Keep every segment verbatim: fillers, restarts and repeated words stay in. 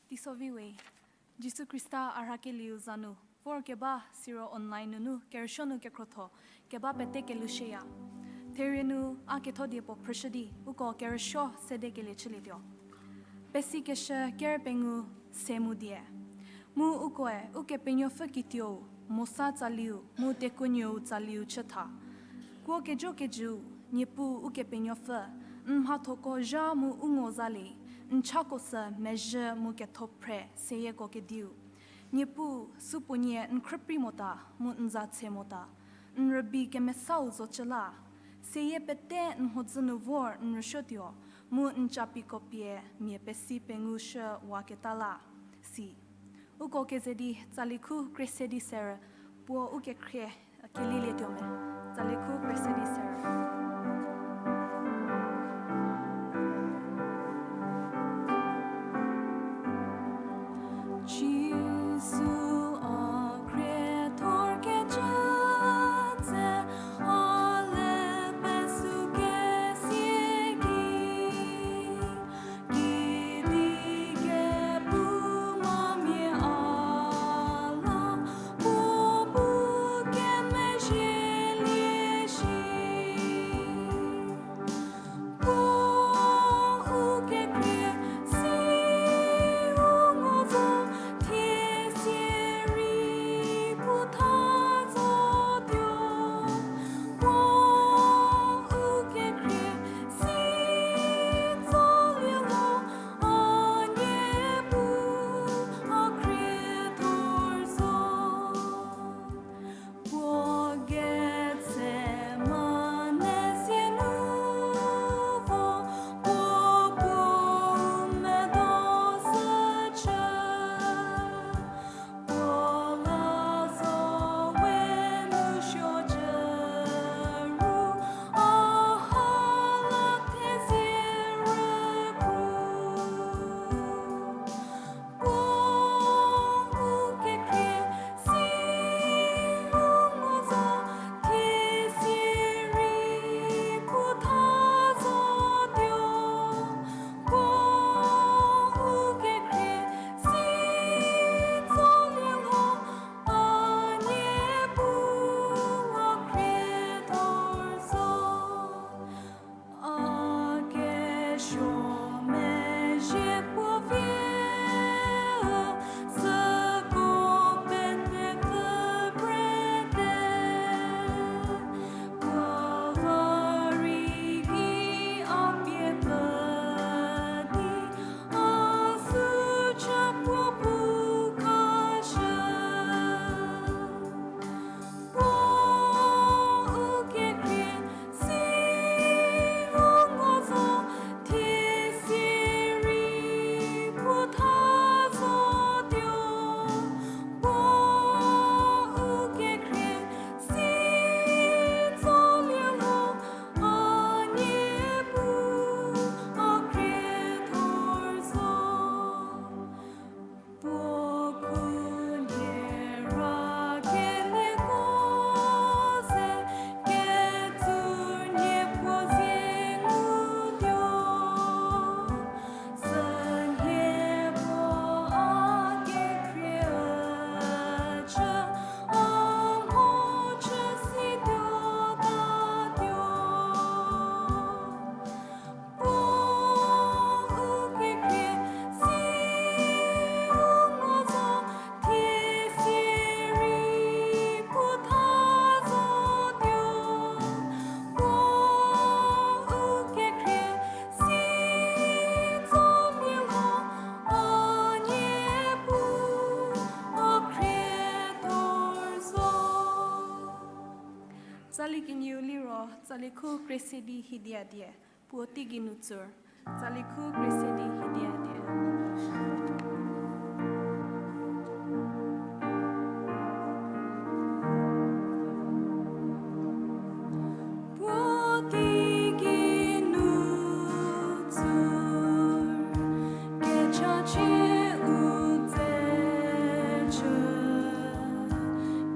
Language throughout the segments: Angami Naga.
Teisovi we, Jisu Khrista a rhakelieu za nu vor keba siro online nunu kerüsuo nu kekhruotho keba pete kelushüya. Therie nu a ketho die puo phrüshü di uko kerüsuo sede kelie chülietuo. Pesikeshü ker pengou se mu die. Mu ukoe Ukepenuopfü kituou, Mosa tsaliu mu Tekuonuou tsaliu chü tha. Kuo kejokejüu, Niepuu Ukepenuopfü, n mhathoko zha mu u ngo zalie, n chako sü mezhü mu ketho phre seyieko kediu. Niepuu, supuonie n khrüprei mota mu n za tse mota, n rübei kemesau zocü la. Seyie pete n mhodzü nu vor n rüsuotuo, mu n capiko pie mia pesi pengushü waketa la. Si. Uko keze di tsali khu krie se di serü, puo u kekhrie kelilietuo me. Tsali khu krie se di serü. Jisu a khriethor kecü tse, a le pesu kesie ki, kidi kepu mamia a la, puo bu kemezhielie shi. Puo u kekhrie si u ngo zo, thie sie rei pu tha zotuo. Puo u kekhrie si tsolie lho, a Niepuu a khriethor zo. Puo Getsemane sie nu vo, puo puo medo shüchü. Puo la zo we nu suo cü ru, a ha la thezie rükru. Puo u kekhrie si u ngo zo, thie sie rei pu tha zotuo. Puo u kekhrie si tsolie lho, a Niepuu a khriethor zo. A kesuo mezhie puo vie, süko pete pfü prete, puo la rei ki a pie pfü di, a sücha puo pu khashü. Puo u kekhrie si u ngo zo, thie sie rei pu tha zotuo. Puo u kekhrie si tsolie lho, a Niepuu a khriethor zo. Puo khunhie ra kenieko ze, ketsur nie puo zie ngutuo. Sünhie puo a kekhrie chü, a mhodzü si tuotatuo. Puo u kekhrie si u ngo zo, thie sie rei pu tha zotuo. Puo u kekhrie si tsolie lho, a Niepuu a khriethor zo. Tsali kenieu liro, tsali khu krie se di hiedia die. Puo teigei nu tsur, tsali khu krie se di hiedia die. Puo teigei nu tsur, kechachie u tse chü,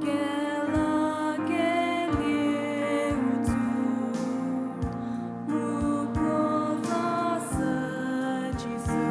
kelakelie u tsur, mu puo za sü Jisu.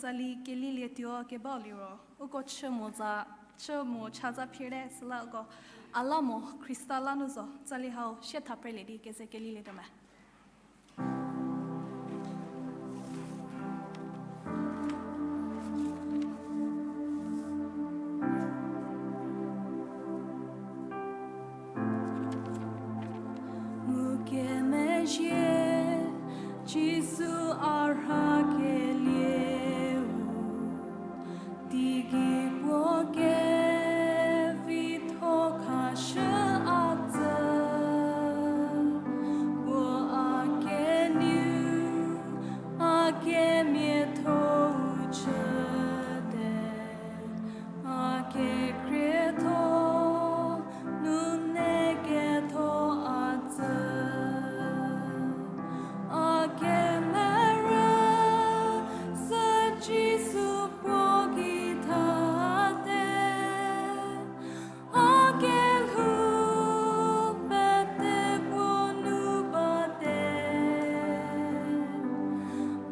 tsali kelilietuo kebau liro, uko chü mo za, chü mo cha za phire süla uko a la mo Khrista la nu zo, tsali hau sie tha prelie di keze kelilietuo me. Mu kemezhie, Jisu a rha kelieu, teigei puo kevitho khashü a tsü, puo a kenieu, a kemiatho-u chüte, a kekhrietho, nune ketho a tsü, a kemerü, sü Jisu puo ki thate, a kelhou pete puo nu bate,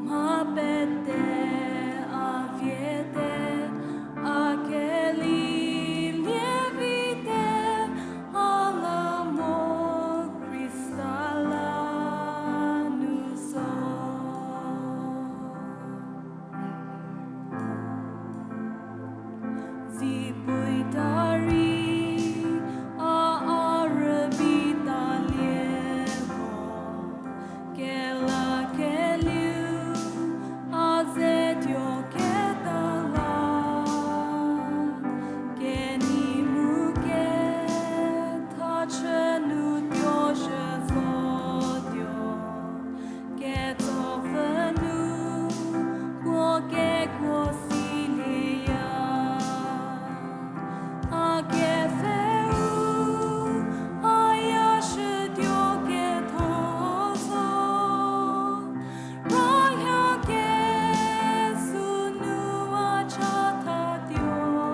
mha pete a viete, a kelilie vite, a la mo Khrista la nu zo. Zipui ta rei, a, a rübei talie mo, kelakelieu a ze tuo keta la, kenei mu ketha chü nu tuo zhü zotuo, ketsopfü nu puo kekuo silieya. A kepfheu, a yashütuo ketho zo, raya kesu nu a chathatuo.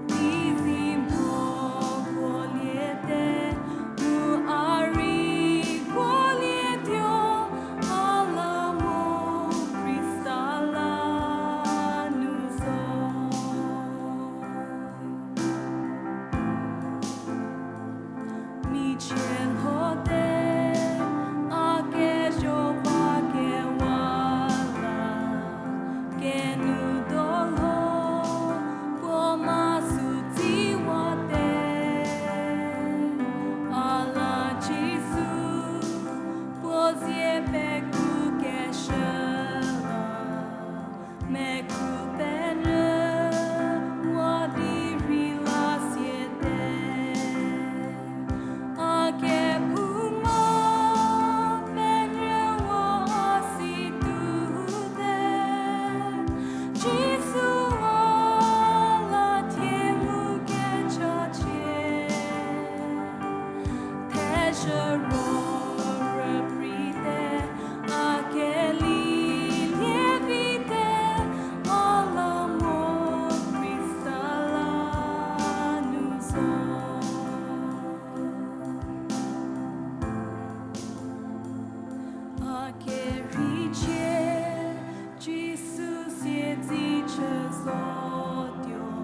Teizie mo kuoliete, mu a rei kuolietuo, a la mo Khrista la nu zo. Michie lhote, a kejo ba kewa la, kenu dolho, puo ma sü tsiwate, a la Jisu, puo zie pekru keshü la, mekru penyü wa di rei la siete. A kephouma penyü wa a si tute, Jisu a la thie mu kechachie. Thezhü ro rüprite, a kelilie vite, a la mo Khrista la nu zo. A kerichie, Jisu siedzi chü zotuo,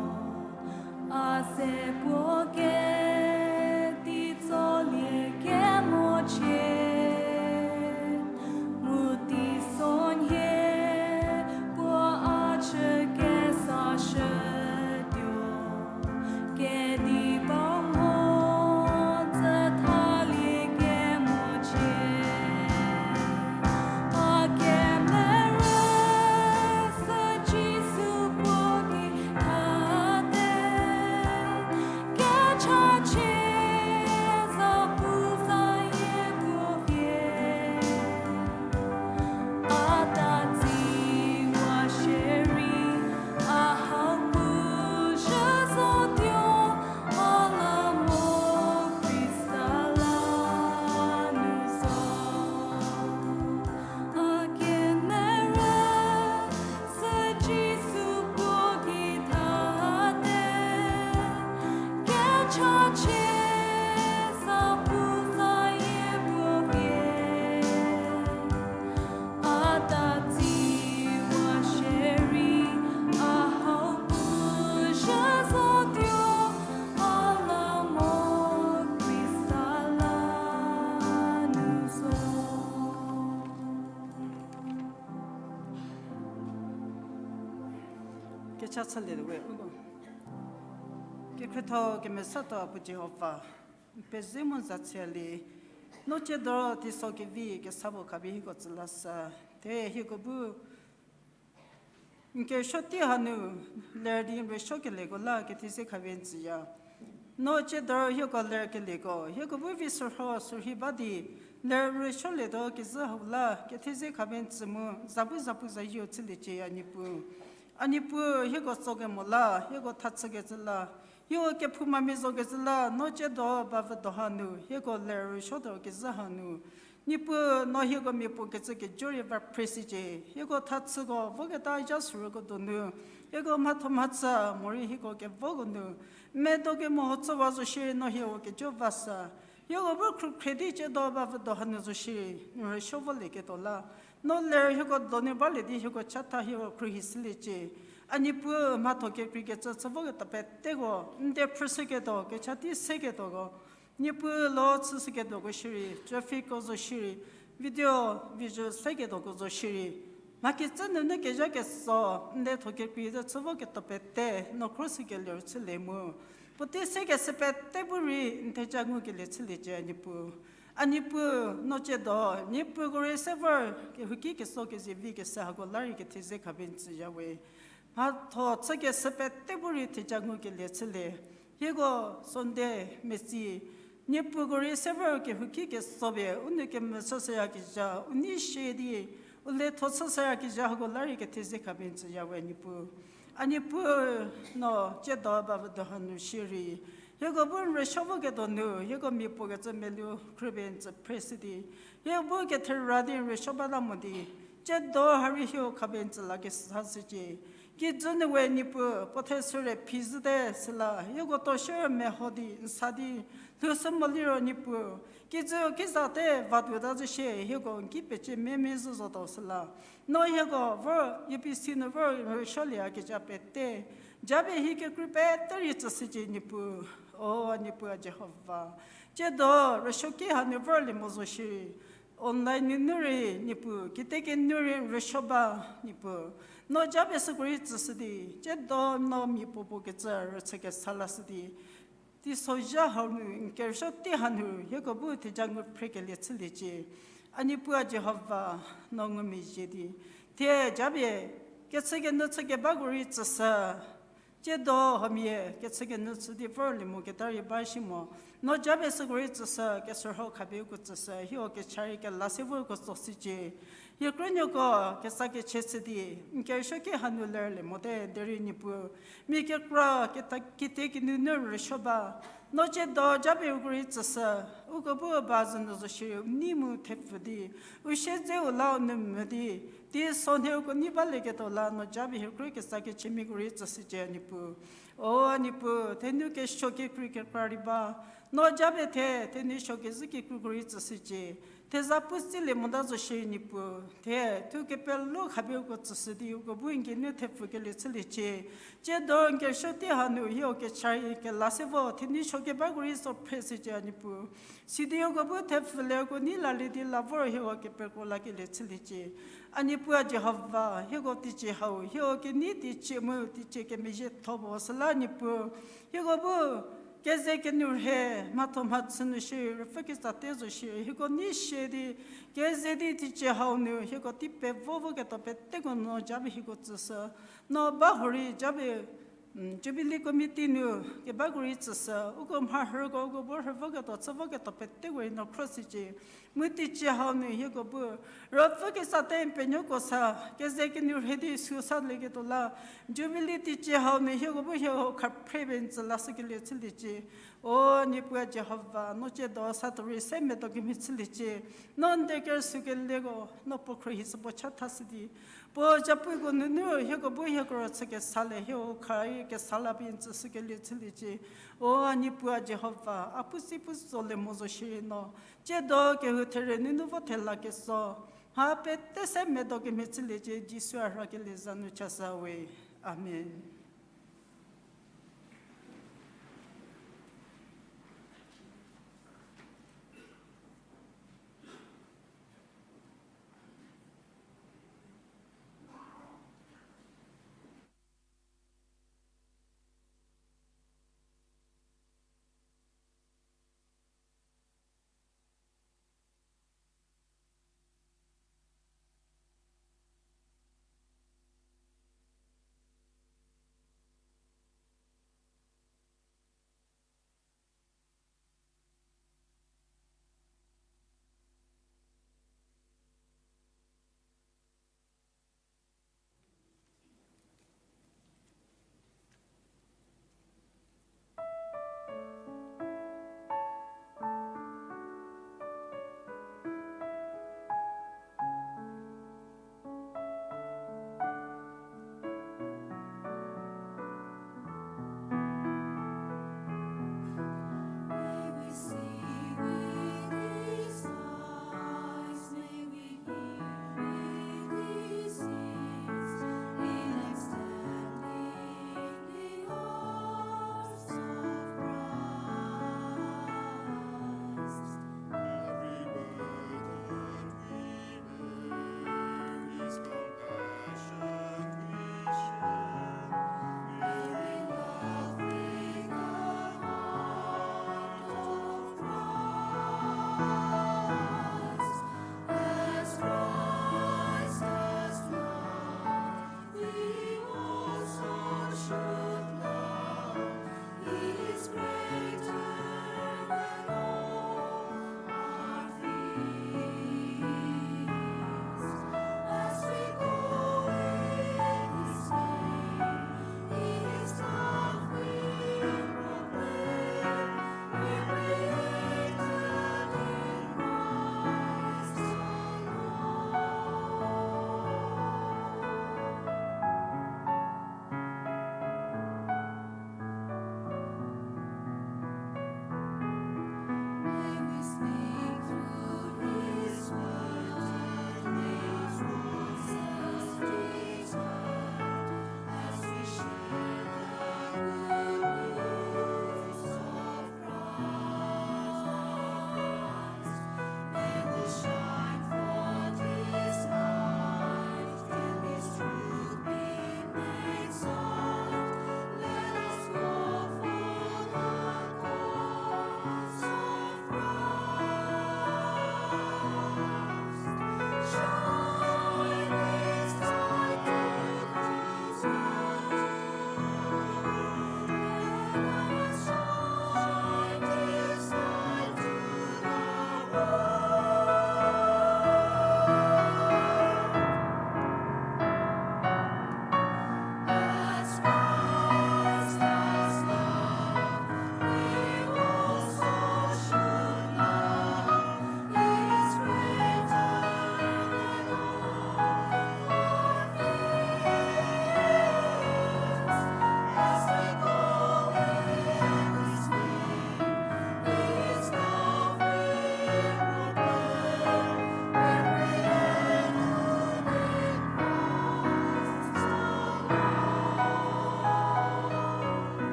a se puo kedi tsolie kemochie, mu teisonhie puo a chü kesashütuo, kedi bau mo tsü thalie kemochie. A kemerü sü Jisu puo ki thate, Cha chülietuo we uko. Kekhrietho kemesatho Apuo Jihova, n peze mu n za chülie. No tsiedo teiso kevi kesa puo khapie hieko tsü lashü. Te hieko bu n kesuo tei hanu ler di n rüsuokelieko la kethezie khapie n tsüya. No tsiedo hieko lerkelieko, hieko bu vi sürho sürhei ba di ler rüsuolietuo kezhü hau la kethezie khapie n tsü mu, za bu zapu zayieu chüliecie a Niepuu. A Niepuu, hieko tsokemo la, hieko thachükecü la, hieko kephoumamia zokecü la, no tsiedo bavü do hanu hieko ler rüsuotuo kezhü hanu, Niepuu, no hieko mia puo kecü kejo rei va phresicie. Hieko thachüko voketa zha sürüko donu, hieko mhatho mhachü morei hieko kevoko nu, medo kemeho chüwa zo shierei no hieko kejo vashü. Hieko bu khrukhre di tsiedo bavü do hanu zo shierei n rüsuo volieketuo la, no ler hieko donu balie di hieko chatha hieko khruohi shüliecie. A Niepuu, mhatho kekreikecü chü voketuo peteko, n die phrüshüketuo, kecha tei seketuoko, Niepuu, lo chüshüketuoko shierei, trafficko zo shierei, video, visual seketuoko zo shierei, mha kecü nunu kezha keso, n die tho kekrei ze chü voketuo pete no khruoshükelie rüchülie mu, puotei sekeshü pete bu rei n theja ngukelie chüliecie a Niepuu. A Niepuu, no tsiedo, Niepuuko rei se vor kehouki keso kezevi keshü hako la rei kethezie khapie n tsüya we. Mhatho chükeshü pete bu rei theja ngukelie chülie. Hieko Sunday metsi, Niepuuko rei se vor kehouki keso pie u nou kemechü shüyakezha, u nei shie di u letho chü shüyakezha hako la rei kethezie khapie n tsüya we Niepuu. A Niepuu, no tsiedo bavü do hanu shierei, hieko bu n rüsuo voketuo nu hieko mia puo kecü melu khrüpie n tsü phreshü di, hie bu kethera di n rüsuo bata mo di, tsiedo ha rei hieko khapie n tsü lakesa shücie. Kijü nu we Niepuu, puo theshüre phi zhüte süla hieko tuo shü meho di n sa di lhoushü mo liro Niepuu, kijü kizate vatuota zo shie hieko n ki pecie meme zhü zotuo süla, no hieko vor U P C nu vor rüsuolieyakezha pete, japie hie kekrei pete rei tsüshücie Niepuu. O a Niepuu a Jihova, tsiedo rüsuoki hanu vorlie mo zo shierei, online nunu rei Niepuu, kitiekinu rei rüsuo ba Niepuu, no japie süko rei tsüshü di, tsiedo no mia puo puo kecü rüchü kesa lashü di, teisozha hau nu n kerüsuo tei hanu hieko bu theja ngu phrekelie chüliecie. A Niepuu a Jihova, no ngumezhie di, thie japie kechükenyü chü kebako rei tsüshü, tsiedo huomia kechükenyü chü di vorlie moketa rei ba shi mo, no japie süko rei tsüshü, kesürho khapie uko tsüshü, hieko kecha rei kela se vorko tsoshücie. Hie krünuoko kesa kechie chü di n kerüsuoki hanu lerlie mote derei Niepuu, mia kekra keta kitiekinu nu rüsuo ba, no tsiedo japie uko rei tsüshü, uko bu ba zhü nu zo shierei u nei mu thepfü di, u siedzeu la u nou mvü di, teisonhie uko nei balieketuo la no japie hie krü kesa kechümiako rei tsüshücie a Niepuu. O a Niepuu, thenu kesuo kekrei kekra rei ba, no japie the thenu suo kezhü kekreiko rei tsüshücie. Theza pu silie mota zo shierei Niepuu, the thu kepelo khapie uko tsüshü di uko bu n geinu thepfü kelie chüliecie. Tsiedo n kerüsuo tei hanu hieko kecha rei kela se vo thenu suo kebako rei so phreshücie a Niepuu. Sidi uko bu thepfü lerko nei lalie di la vor hieko kepekro lakelie chüliecie. A Niepuu a Jihova, hieko teicie hau hieko kenei teicie mu teicie kemezhietho puo süla Niepuu, hieko bu keze kenu rhe, mhatho mhachü nu shierei, rüpfü ketsate zo shierei hieko nei shie di, keze di teicie hau nu hieko tei pevo voketuo peteko no japie hieko tsüshü. No ba horei japie Jubilee Committee nu kebako rei tsüshü, uko mharhüko uko bu rhü voketuo chü voketuo peteko rei no khruoshücie. Mu teicie hau nu hieko bu rüpfü ketsate n penuoko sa, keze kenu rhe di süu salieketuo la, Jubilee teicie hau nu hieko bu hieko khaphre pie n tsü lashükelie chüliecie. O Niepuu a Jihova, no tsiedo sa tuo rei se medo kemhie chüliecie. No n die kerüsükelieko no puo khruohi shü puo chathashü di, puo zapuko nunu hieko bu hieko rüchü kesa le hieko kha rei kesa la pie n tsüshükelie chüliecie. O a Niepuu a Jihova, a pu si pu zolie mo zo shierei no tsiedo kehou there nunu vo thela keso, mha pete se medo kemhie chüliecie, Jisu a rhakelie za nu chashü we. Amen.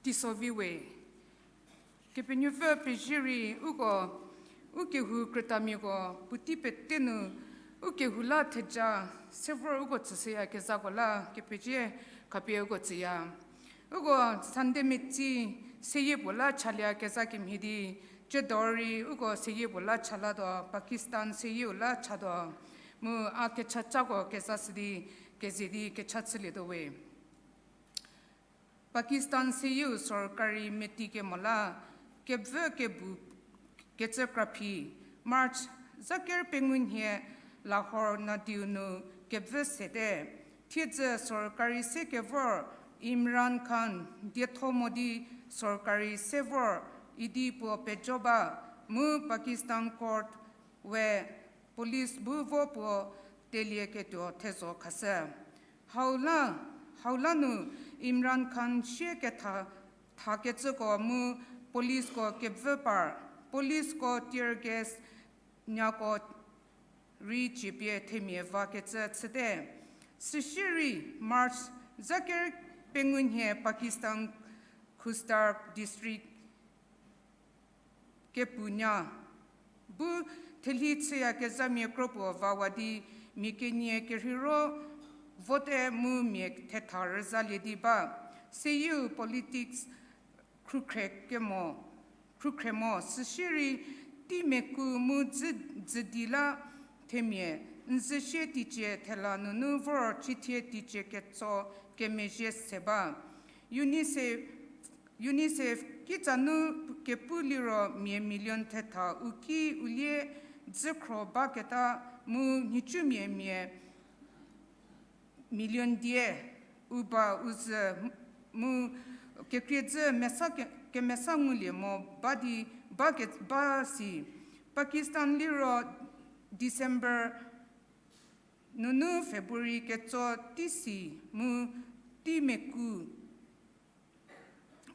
Teiso vi we. Kepenuopfü pezie rei uko, u kehou krütamiako puotei pete nu, u kehou la theja, sevor uko tsüshüyakezhako la kepecie khapie uko tsüya. Uko Sunday metsi seyie puo la chalie kezha kemhie di, chüdo rei uko seyie puo la chalatuo, Pakistan seyieu la chatuo, mu a kechachako kezashü di, keze di kecha chülietuo we. Pakistan seyieu sorkari meti kemo la kevü kebu kecü kraphi, March zha ker pengou nhie Lahore nadiu nu kevü sete. Thiedzü sorkari se kevor Imran Khan dietho mo di sorkari se vor idi puo pejo ba, mu Pakistan court we police bu vo puo telieketuo thezho khashü. Hau la, hau la nu Imran Khan sie ketha, thakecüko mu policeko kevü par, policeko tear gas nyako rei ciepie themia vakecü chüte. Süsie rei March zha ker pengou nhie Pakistan Khustar district kepunya bu thelhi chüyakezhamia kropuo vawa di mia kenie kerheiro vote mu mia thetha rüzalie di ba. Seyieu politics khrukhre kemo, khrukhre mo süsie rei teimeku mu dzü, dzüdi la themia, n züsie teicie thela nunu vor cithie teicie ketso kemezhie se ba. UNICEF, UNICEF kitsa nu kepu liro mia million thetha u ki u lie dzükhro baketa mu nhicumia mia million die u ba u zü mu kekrie dzü mesa ke-, kemesa ngulie mo ba di ba ke-, ba si. Pakistan liro December nunu February ketso tei si mu teimeku,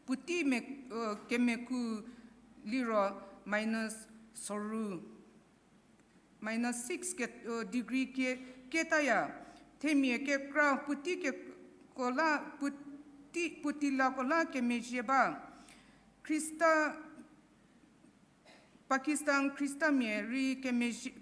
puotei me-, kemeku liro minus soru, minus six ke, degree ke, ketaya. Themia kekra puotei keko la, puotei, puotei lako la kemezhie ba. Khrista, Pakistan Khristamia rei kemezhie,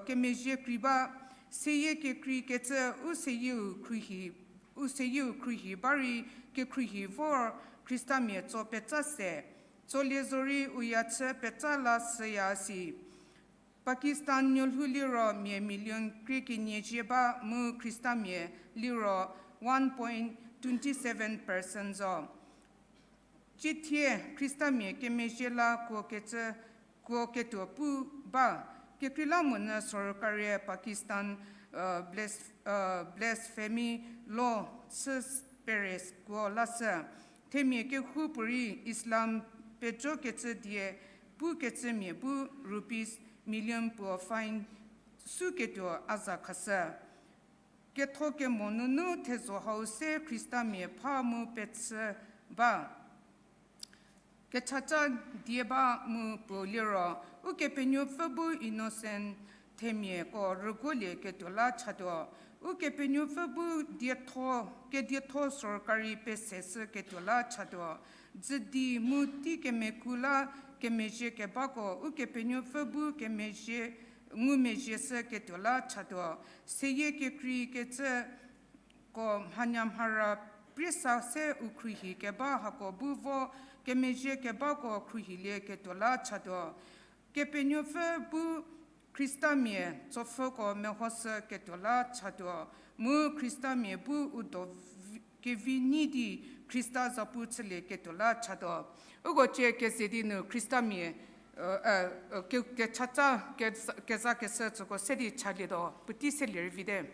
kemezhie krei ba, seyie kekrei kecü u seyieu khruohi, u seyieu khruohi ba rei kekhruohi vor Khristamia tso petsa se, tsolie zorei u ya chü petsa la süya si. Pakistan nuolhou liro mia million krie kenie zhie ba mu Khristamia liro one point twenty seven percent zo. Cithie Khristamia kemezhie la kuo kecü, kuo ketuo pu ba, kekreilamonyü sorkarie Pakistan, blas-, blasphemy law chü peres kuo lashü. Themia kehoupuorei Islam pejokecü die pukecümia bu rupees million puo fine suketuo a za khashü. Ketho kemo nunu thezho hau se Khristamia pha mu pechü ba. Kechaca die ba mu puo liro, Ukepenuopfü bu innocent themiako rüguolieketuo la chatuo. Ukepenuopfü bu dietho, kedietho sorkari peseshüketuo la chatuo. Dzüdi mu tei kemeku la kemezhie kebako Ukepenuopfü bu kemezhie, ngumezhie shüketuo la chatuo. Seyie kekreikecüko mhanyamhara priesa se u khruohi keba hako bu vo kemezhie kebako khruohilieketuo la chatuo. Kepenuopfü bu Khristamia tsopfhüko mehoshüketuo la chatuo, mu Khristamia bu u do vi-, kevi nyi di Khrista zapu chülieketuo la chatuo. Uko cie keze di nu Khristamia, ke-, kechaca, keza-, kezakeshü tsüko se di chalietuo, puotei selie rei vite.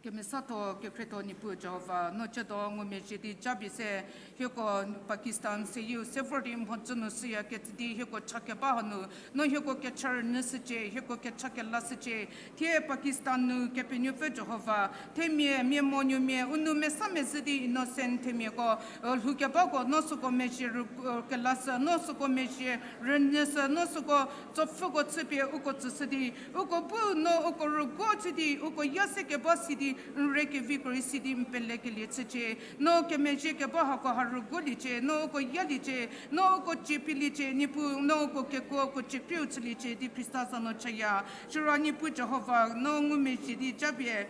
Kemesatho, kekhrietho Niepuu Jihova, no chüdo ngumezhie di japie se, hieko Pakistan seyieu se vor di mhodzü nu shüyakecü di hieko cha keba hanu, no hieko kecha rünyüshücie, hieko kecha kelashücie. Thie Pakistan nu Kepenuopfü Jihova, themia, mia monuomia, u nou mesa mezhü di innocent themiako lhoukebako, no süko mezhie rü-, kelashü, no süko mezhie rünyüshü, no süko tsopfhüko chüpie uko tsüshü di, uko bu no uko rüguo chü di, uko ya se keba si di, n re keviko rei si di n pelekelie chücie. No kemezhie keba hako ha rüguoliecie, no uko yaliecie, no uko cie pieliecie, Niepuu, no uko kekuo uko ciekrieu chüliecie di Khrista za nu chaya. Siro Niepuu Jihova, no ngumezhie di japie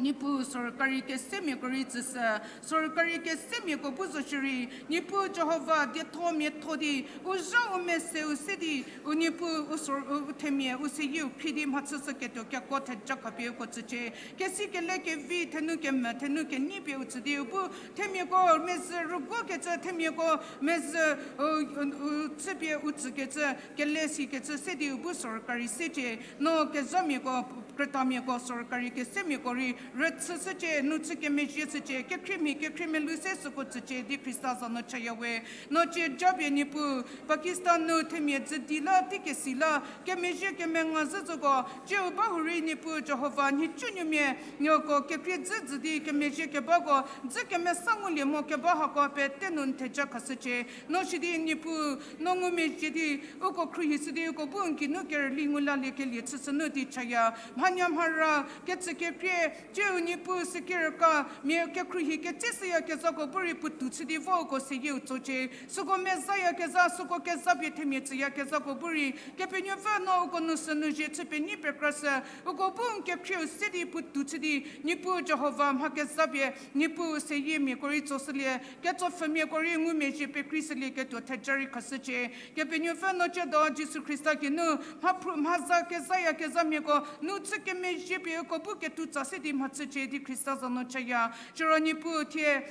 Niepuu sorkari kesemiako rei tsüshü, sorkari kesemiako bu zo shierei, Niepuu Jihova dietho miatho di, u zha u meseu se di, u Niepuu u sor-, u, u themia, u seyieu khrie di mhachüshüketuo kekuo theja khapie uko tsücie. Kesi kele kevi thenu kemvü, thenu kenyi pie u tsü di, u bu themiako mezhü rüguokecü, themiako mezhü, u, u, u chüpie u tsükecü, kele sikecü se di u bu sorkari secie, no kezhamiako, krütamiako, sorkari kesemiako rei rüchüshücie, nu chü kemezhie shücie, kekhrie mhie, kekhrie melou se süko tsücie di Khrista za nu chaya we. No cie japie Niepuu, Pakistan nu themia dzüdi la, teikesi la, kemezhie kemenga zhü zoko, cieu ba hurei Niepuu Jihova, nhicunuomia, nieko kekhrie dzü dzü di kemezhie kebako, dzü kemesa ngulie mo keba hako pete nu n theja khashücie. No sidi Niepuu, no ngumezhie di, uko khruohishü di, uko bu n geinu kerüli ngu laliekelie chüshü nu di chaya. Mhanya mhara, kecü kekhrie, cieu Niepuu süki rüka, mia kekhruohi ketseshüyakezhako bu rei puotou chü di vo uko seyieu tsocie. Süko mezayakezha, süko kezapie themia tsüyakezhako bu rei, Kepenuopfü no uko nu sünu zhie chü penyi pekrashü, uko bu n kekhrieu se di puotou chü di, Niepuu Jihova mha kezapie, Niepuu seyiemiako rei tsoshülie, ketsopfhümiako rei ngumezhie pekreishülieketuo theja rei khashücie. Kepenuopfü no ciedo Jisu Khrista geinu, mha phru-, mha za kezayakezhamiako, nu chü kemezhie pie uko bu ketuo tsa se di mhachücie di Khrista za nu chaya. Siro Niepuu thie,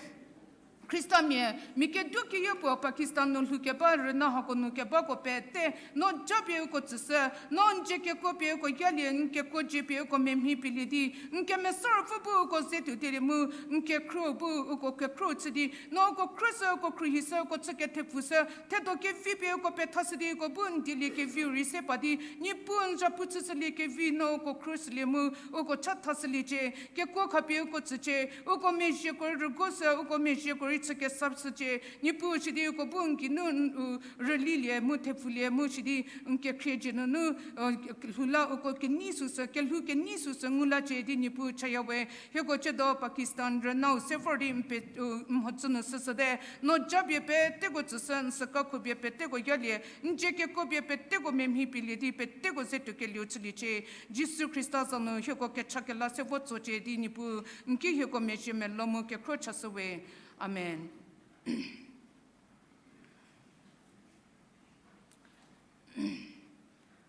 Khristamia, mia keduo keyie puo Pakistan nu lhoukeba rüna hako nu kebako pete, no japie uko tsüshü, no n dzie kekuo pie uko yalie, n kekuo dzie pie uko memhi pielie di, n Kemesa Ruopfü bu uko ze tuo dielie mu, n kekhruo bu uko kekhruo chü di, no uko khruohishü, uko khruohishü, uko chü kethepfushü, thedo kevi pie uko pethashü di uko bu n dielie keviu rei se pa di, Niepuu n zhapu chüshülie kevi no uko khruohishülie mu, uko chathashüliecie, kekuo khapie uko tsücie, uko mezhieko rei rüguoshü, uko mezhieko rei chü kesashücie, Niepuu sidi uko bu n geinu n u rülilie mu thepfulie mu sidi n kekhrie dzie nunu, lhou la uko kenei süsü, kelhou kenei süsü ngu lacie di Niepuu chaya we. Hieko ciedo Pakistan rünau se vor di n pe, u, mhodzü nu süsüte, no japie peteko tsüshü, n süka khupie peteko yalie, n dzie kekuo pie peteko memhi pielie di peteko ze tuokelieu chüliecie. Jisu Khrista za nu hieko kecha kela se vo tsocie di Niepuu, n ki hieko mezhie melou mu kekhro chashü we. Amen.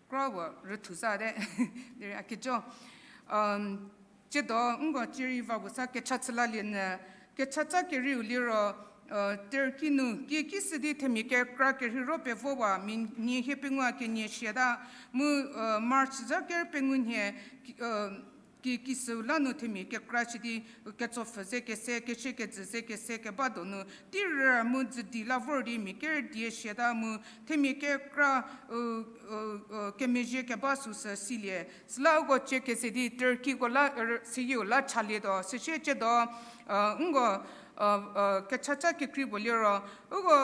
Kro-u rüthu zate, derei a kejo. Ciedo nko cierei va puo sa kecha chü lalie nyü, kechatsa kerieu liro, Turkey nu kieki sü di themia kekra kerheiro pevowa, mia nie hie pengou a kenie siata, mu March za ker pengou nhie, ki, kieki süu la nu themia kekra shi di, ketsopfhü ze kese, keshie kejü ze kese keba donu, teirü mu dzüdi la vor di mia ker die siata mu themia kekra, kemezhie keba süsü silie. Süla uko cie keze di Turkeyko la, seyieu la chalietuo, süsie ciedo, nko, kechatsa kekrei puo liro, uko,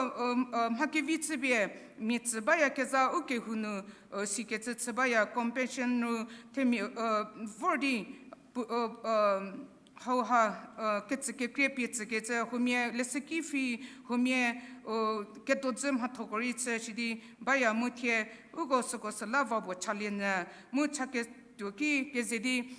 mha kevi chüpie, mia tsü bayakezha u kehou nu, sikecü chü baya compassion nu themia, vor di, hauha, kecü kekrie pie tsükecü huomia leshüki phi, huomia, kedodzü mhathoko rei chü shi di baya mu thie, uko süko süla va puo chalie nyü, mu chaketuo ki keze di,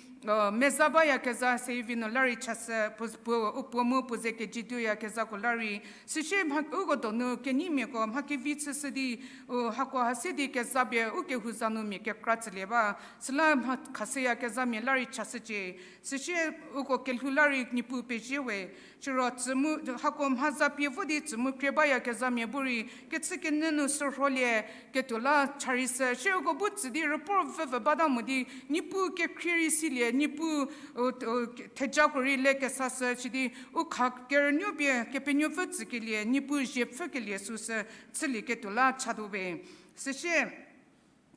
meza bayakezha se vi nu la rei chashü, puo, puo, u puo mu puo ze kejituoyakezhako la rei. Süsie mha, uko donu kenyimiako mha kevi chüshü di, u, hako ha se di kezapie u kehou za nu mia kekra tsülie ba. Süla mha khashüyakezhamia la rei chashücie. Süsie uko kelhou la rei Niepuu pezie we. Siro tsü mu, hako mha za pie vo di tsü mu krie bayakezhamia bu rei, kechükenyü nu sürholie, ketuo la cha rei sü. Sie uko bu tsü di rüpor vüvü bata mo di, Niepuu kekhrie rei silie, Niepuu, u, u, thejako rei le kesashü, sidi u kha kerünuo pie Kepenuopfü tsükelie, Niepuu zie pfükelie süsü chülieketuo la chatuo we. Süsie,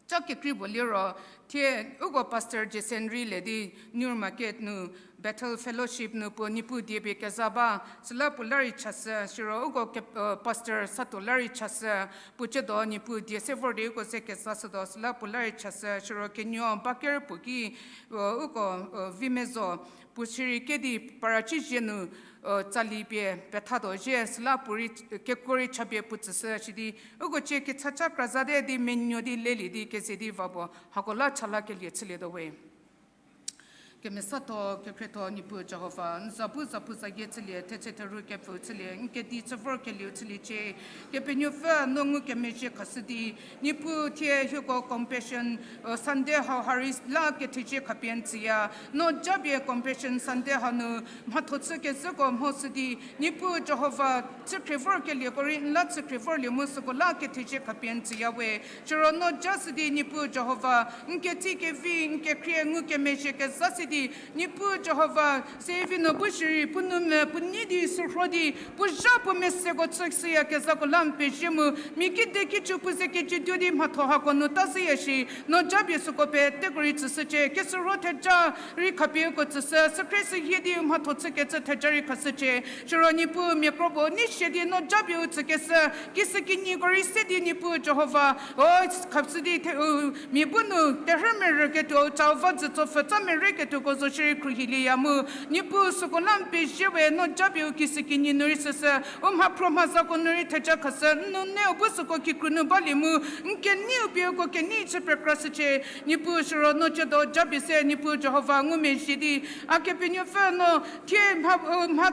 Cha kekrei puo liro, thie uko Pastor Jason rei le di New Market nu Bethel Fellowship nu puo Niepuu die pie keza ba, süla puo la rei chashü, siro uko ke-, Pastor Satuo la rei chashü, puo ciedo Niepuu die se vor di uko ze keza shütuo, süla puo la rei chashü, siro kenuo ba ker puo ki, uko, Vimezo, puo shirei kedi para cizie nu, tsali pie pethatuo zhie, süla puorei, kekuo rei chapie puo tsüshü shidi, uko cie kechacha krazate di menuo di lelie di keze di va puo, hako la cha lakelie chülietuo we. Kemesatho, kekhrietho Niepuu Jihova, n za bu zapuzayie chülie, thetse theru kepfü chülie, n kedi chü vorkelieu chüliecie, Kepenuopfü no ngukemezhie khashü di, Niepuu thie hieko Compassion Sunday hau ha rei la kethezie khapie n tsüya, no japie Compassion Sunday hanu mhatho chükezhüko mhoshü di, Niepuu Jihova chükhrie vorkelieko rei n la chükhrie vorlie mu süko la kethezie khapie n tsüya we. Siro no jashü di Niepuu Jihova, n ketsie kevi, n kekhrie ngukemezhie kezashü di, Niepuu Jihova, sevi no bu shirei puo nou me puo nei di sürho di, puo zha puo meseko chüshüyakezhako la n pezie mu, mia kide kicü puo ze kecütuo di mhatho hako nu ta zhüya shi, no japie süko peteko rei tsüshücie, kesürho theja rei khapie uko tsüshü, sükhrie sühie di mhatho chükecü theja rei khashücie, siro Niepuu mia kro puo nei sie di no japie u tsükeshü, kishükinyiko rei se di Niepuu Jihova, o, khashü di the-, u, mia bu nu terhü merüketuo, cau va dzütso pfhütsa merüketuoko zo shierei khruohilieya mu, Niepuu süko la n pezie we, no japie u kishükinyi nu rei süshü, u mhaphruo mhazako nu rei theja khashü, n nou ne u bu süko kikru nu balie mu, n keneiu pie uko kenei chü pekrashücie, Niepuu siro no ciedo japie se, Niepuu Jihova ngumezhie di, a Kepenuopfü no thie mha, mha,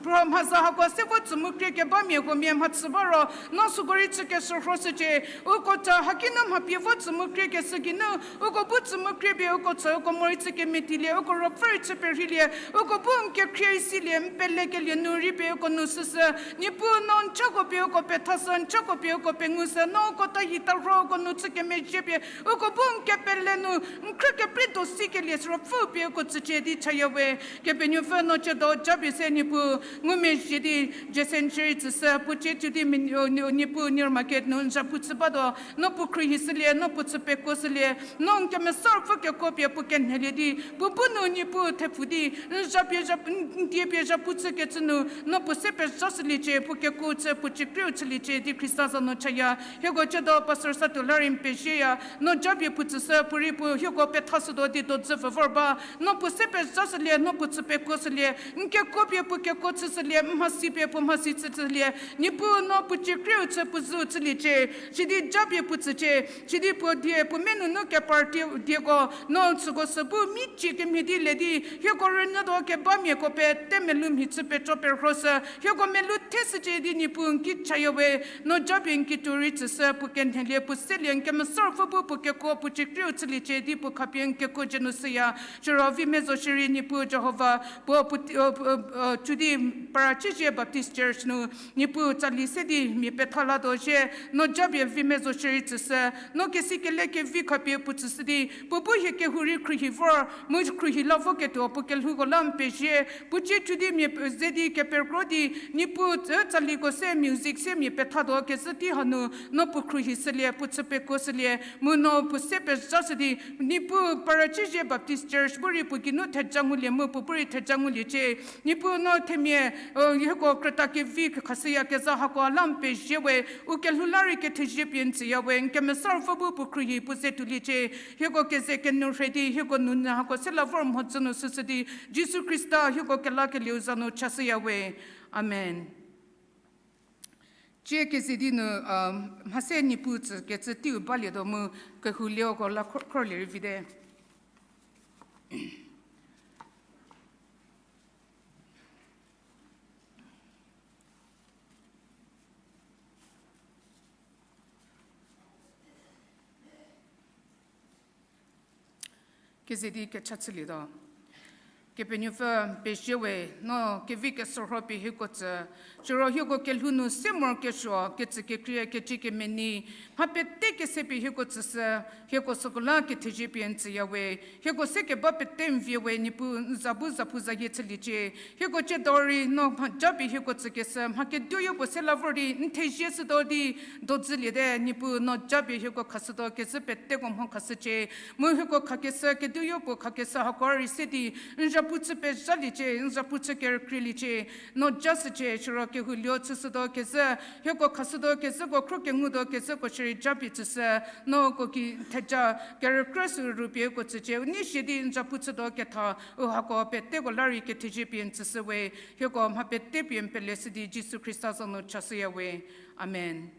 phruo mhaza hako se vo tsü mu krie kebamia huomia mhachü ba ro, no süko rei chü kesürhoshücie, uko tsa haki nu mha pie vo tsü mu krie keshü geinu, uko bu tsü mu krie pie uko tsa uko morei chü kemetilie, uko ruopfü rei chü perheilie, uko bu n kekhrie isilie, n pelekelie nu rei pie uko nu süshü, Niepuu no n chako pie uko pethashü, n chako pie uko pengushü, no uko tahi tarho uko nu chü kemezhie pie, uko bu n kepele nu, n khrü keprei do sikelie siro pfü pie uko tsücie di chaya we. Kepenuopfü no ciedo japie se Niepuu, ngumezhie di, Jason shierei tsüshü, puo cie tuo di mi, Niepuu New Market nu n zhapu chü batuo, no puo khruohishülie, no puo chü pekuoshülie, no n Kemesa Ruopfü kekuo pie puo kenhelie di, puo bu nu Niepuu thepfu di, n zhapie zha, n die pie zhapu chükecü nu, no puo se pezhashüliecie, puo kekuo chü puo ciekrieu chüliecie di Khrista za nu chaya. Hieko ciedo Pastor Satuo la rei n pezieya, no japie puo tsüshü, puorei puo hieko pethashütuo di dodzü vü vor ba, no puo se pezhashülie, no puo chü pekuoshülie, n kekuo pie puo kekuo chüshülie, n mhasi pie puo mhasi chüshülie, Niepuu no puo ciekrieu chü puo zhüu chüliecie, sidi japie puo tsücie, sidi puo die puo mia nunu kepar die, dieko, no süko sü bu mi cie kemhie di le di, hieko rünyütuo kebamiako pete melou mhi chü peco perhoshü, hieko melou theshücie di Niepuu n ki chaya we, no japie n kituo rei tsüshü, puo kenhelie, puo selie, n Kemesa Ruopfü bu puo kekuo puo ciekrieu chüliecie di puo khapie n kekuo dzie nu shüya, siro vi mezo shierei Niepuu Jihova, puo, puo, tuo di Parachizie Baptist Church nu, Niepuu tsali se di mia petha latuo zhie, no japie vi mezo shierei tsüshü, no kesi kele kevi khapie puo tsüshü di, puo bu hie kehou rei khruohi vor, mu khruohi la voketuo puo kelhouko la n pezie, puo cie tuo di mia ze di kepekro di, Niepuu, tsaliko se music se mia pethatuo kezhü tei hanu, no puo khruohishülie, puo chü pekuoshülie, mu no puo se pezhashü di, Niepuu Parachizie Baptist Church bu rei puo geinu theja ngulie mu puo bu rei theja nguliecie. Niepuu no themia, hieko krüta kevi khashüyakezha hako la n pezie we, u kelhou la rei kethezie pie n tsüya we, n Kemesa Ruopfü bu puo khruohi puo ze tuoliecie. Hieko keze kenu rhei di, hieko nounyü hako se la vor mhodzü nu süshü di, Jisu Khrista hieko kelakelieu za nu chashüya we. Amen. Cie keze di nu, mhase Niepuu tsükecü teiu balietuo mu kehou lieko la khor, khorlie rei vite. Keze di kecha chülietuo. Kepenuopfü pezie we, no kevi kesorho pie hieko tsü. Siro hieko kelhou nu se morokesuo, ketsü kekhrie, keci kemenei, mha pete kese pie hieko tsüshü, hieko süko la kethezie pie n tsüya we. Hieko se keba pete n vie we, Niepuu n za bu zapuzayie chüliecie. Hieko ciedo rei no mha japie hieko tsükeshü, mha keduoyo puo se la vor di n thezie shütuo di dozüliete, Niepuu no japie hieko khashütuo kezhü peteko mho khashücie. Mu hieko khakeshü, keduoyo puo khakeshü hako rei se di n zapu chü pezhaliecie, n zapu chü kerükrieliecie. No jashücie, siro kehou luo chüshütuo kezhü, hieko khashütuo kezhüko, khro kengutuo kezhüko shierei japie tsüshü, no uko ki theja kerükrie sü rupie uko tsücie, u nei sie di n zapu chütuo ketha, u hako peteko la rei kethezie pie n tsüshü we. Hieko mha pete pie n peleshü di Jisu Khrista za nu chashüya we. Amen.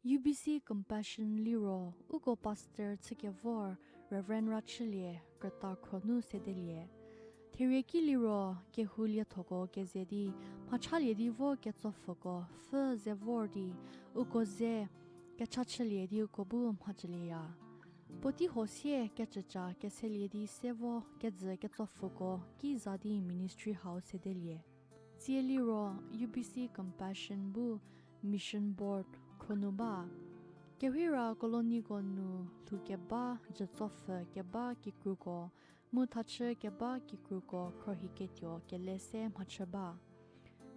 U B C Compassion liro uko pastor chükevor Reverend Rachülie krüta khro nu sedelie. Therieki liro kehou liethoko keze di mhachalie di vo ketsopfhüko pfhü ze vor di uko ze kechachülie di uko bu mhacülieya. Puotei huo sie kecüca keselie di se vo kejü ketsopfhüko ki za di ministry hau sedelie. Tsie liro U B C Compassion bu Mission Board khro nu ba. Kehira colonyko nu lhou keba jütsopfhü keba kikruko, mu thachü keba kikruko khrohiketuo kele se mhachü ba.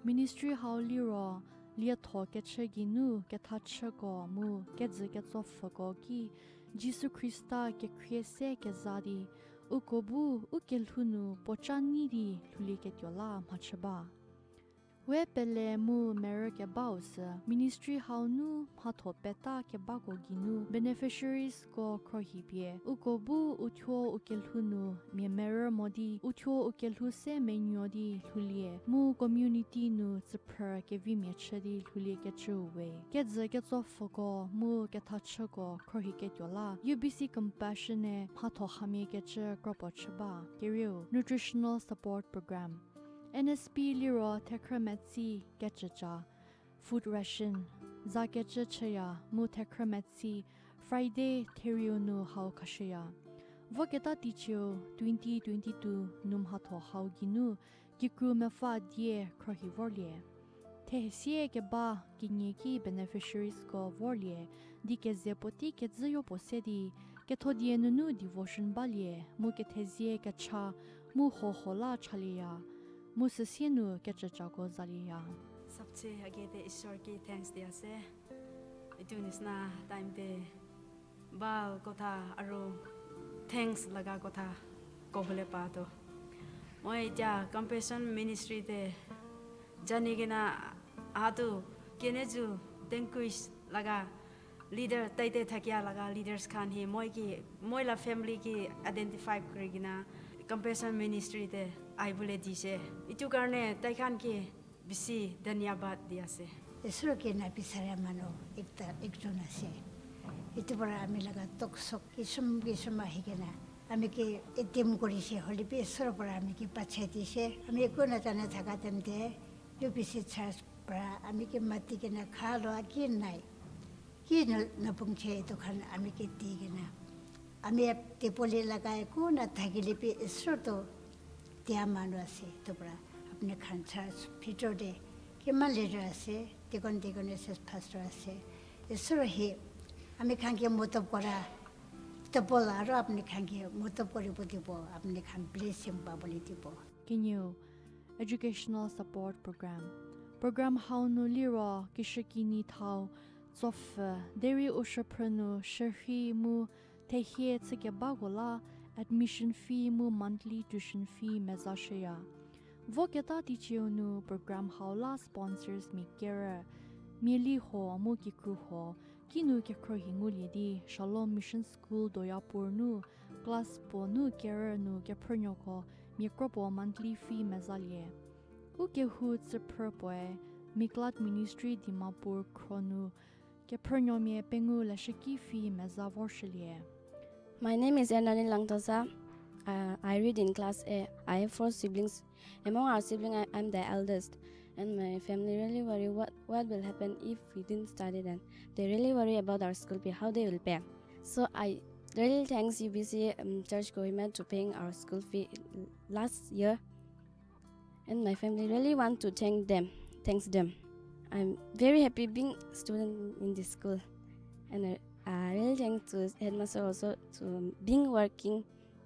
Ministry hau liro lietho kechü geinu kethachüko mu kejü ketsopfhüko ki Jisu Khrista kekhrie se keza di, uko bu u kelhou nu puoca nyi di lhoulieketuo la mhachü ba. We pele mu merü kebau sü ministry hau nu mhatho peta kebako geinu beneficiariesko khrohi pie uko bu uthuo u kelhou nu mia merü mo di uthuo u kelhou se menuo di lhoulie mu community nu tsüphrü kevimia chü di lhouliekecüu we. Kejü ketsopfhüko mu kethachüko khrohiketuo la U B C Compassion-e mhatho hamia kecü kropuo chü ba. Kerieu, Nutritional Support Program. N S P liro thekhrü metsi kecüca, food ration, za kecü chüya mu thekhrü metsi Friday therieu nu hau khashüya. Voketa teicieu twenty twenty-two nu mhatho hau geinu kikru mepfü die khrohi vorlie. Thehesie keba kenie ki beneficiariesko vorlie di keze puotei kezhüyo puo se di kethodie nunu devotion balie mu kethezie kecha mu hoho la chalieya, mu süsie nu kecücako zalieya. सबसे आगे তে ईश्वर की thanks दिया से। इतु निसना time te bal kotha aru thanks laga kotha kohole pa to. Moi ja Compassion Ministry te jani kena hatu kene ju tenkuis laga leader taite thakia laga leaders khan hi moi ki, moi la family ki identify kri kena Compassion Ministry te aibu le di se, itu karone taikhan ki bisi dhanyabad di ase. Isor ki na pisare manu ekta ekjon ase. Itu para ami laga toksok kisüm kisüm ahi kena ami ki etim kori se, holebi Isor para ami ki pache di se, ami kuna tane thaka tem te, U B C church para ami ki mati kena kha lo a ki nai. Ki no, no pungchie itu khan ami ki di kena. Ami tepoli laga kuna thakili pi Isor to tia manu ase, itu para apni khan church bhitor te kima leader ase, deacon, deaconess, pastor ase. Isor hi ami khan ki motop kora, tepol aro apni khan ki motop kori pu dibo, apni khan blessing ba boli dibo. Kenieu, Educational Support Program. Program hau nu liro kishükinyi thau, tsopfü, derei u shüphrü nu shürhei mu thehie chükebako la admission fee mu monthly tuition fee mezashüya. Voketa teicieu nu program hau la sponsors mia kerü, miali huo mu kikru huo, kinu kekhruohi ngulie di Shalom Mission School Doyapur nu class puo nu kerü nu kephrünuoko mia kro puo monthly fee mezalie. U kehou tsüphrü puoe Miklat Ministry Dimapur khro nu kephrünuomia pengou leshüki fee meza vorshülie. My name is Ernani Langtosa. Uh, I read in class A. I have four siblings. Among our siblings, I, I'm the eldest. And my family really worry what, what will happen if we didn't study then. They really worry about our school fee, how they will pay. So I really thanks U B C, um, Church Kohima to paying our school fee last year. And my family really want to thank them, thanks them. I'm very happy being student in this school. And I, I really thank to headmaster also to being working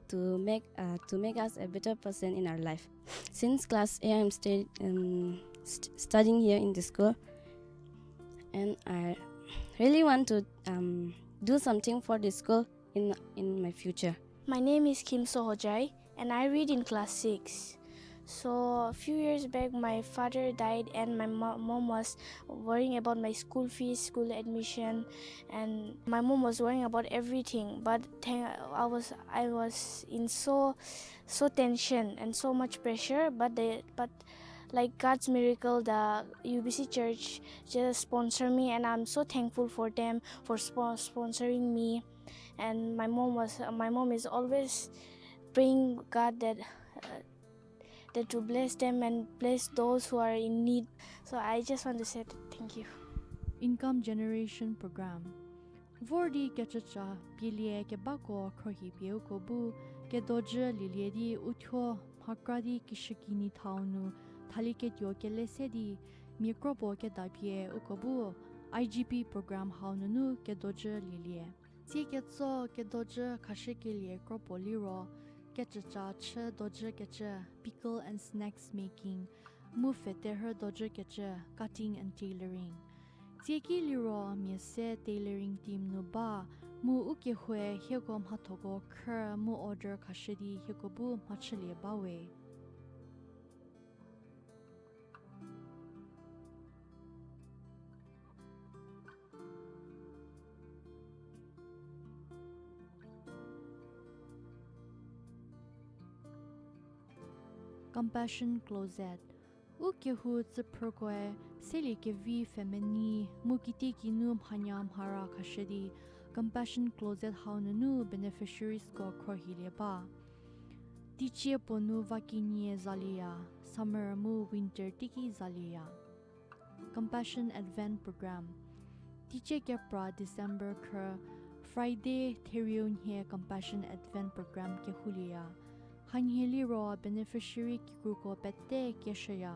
to make, uh, to make us a better person in our life. Since class A, I'm stay, um, st-, studying here in the school, and I really want to, um, do something for the school in, in my future. My name is Kim Sohojai, and I read in class six. So, a few years back, my father died, and my mo- mom was worrying about my school fees, school admission, and my mom was worrying about everything. But thank, I was, I was in so, so tension and so much pressure. But the, but like God's miracle, the U B C church just sponsor me, and I'm so thankful for them for spo- sponsoring me. And my mom was, my mom is always praying God that, uh, that to bless them and bless those who are in need. So I just want to say th- thank you. Income Generation Program. Vor di kecüca pielie kebako khruohi pie uko bu kedojü lielie di uthuo mhakra di kishükinyi thau nu thalieketuo kele se di mia kro puo kedapie uko bu I G P program hau nunu kedojü lielie. Tsie ketso kedojü khashükelie kro puo liro, kecüca chü dojükecü, pickle and snacks making, mu pfhe terhü dojükecü, cutting and tailoring. Tsie ki liro mia se tailoring team nu ba, mu ukehoue hieko mhathoko khrü mu order khashü di hieko bu mhachülie bawe. Compassion Closet. Ukehou tsüphrükoe seliekevi pfhemenei mu kitiekinu mhanya mhara khashü di Compassion Closet hau nunu beneficiariesko khruohilie ba. Teicie puo nu va kenie zalieya, summer mu winter teiki zalieya. Compassion Advent Program. Teicie kepra December khrü, Friday therieu nhie Compassion Advent Program kehoulieya. Hanhie liro beneficiary kikruko pete kieshüya.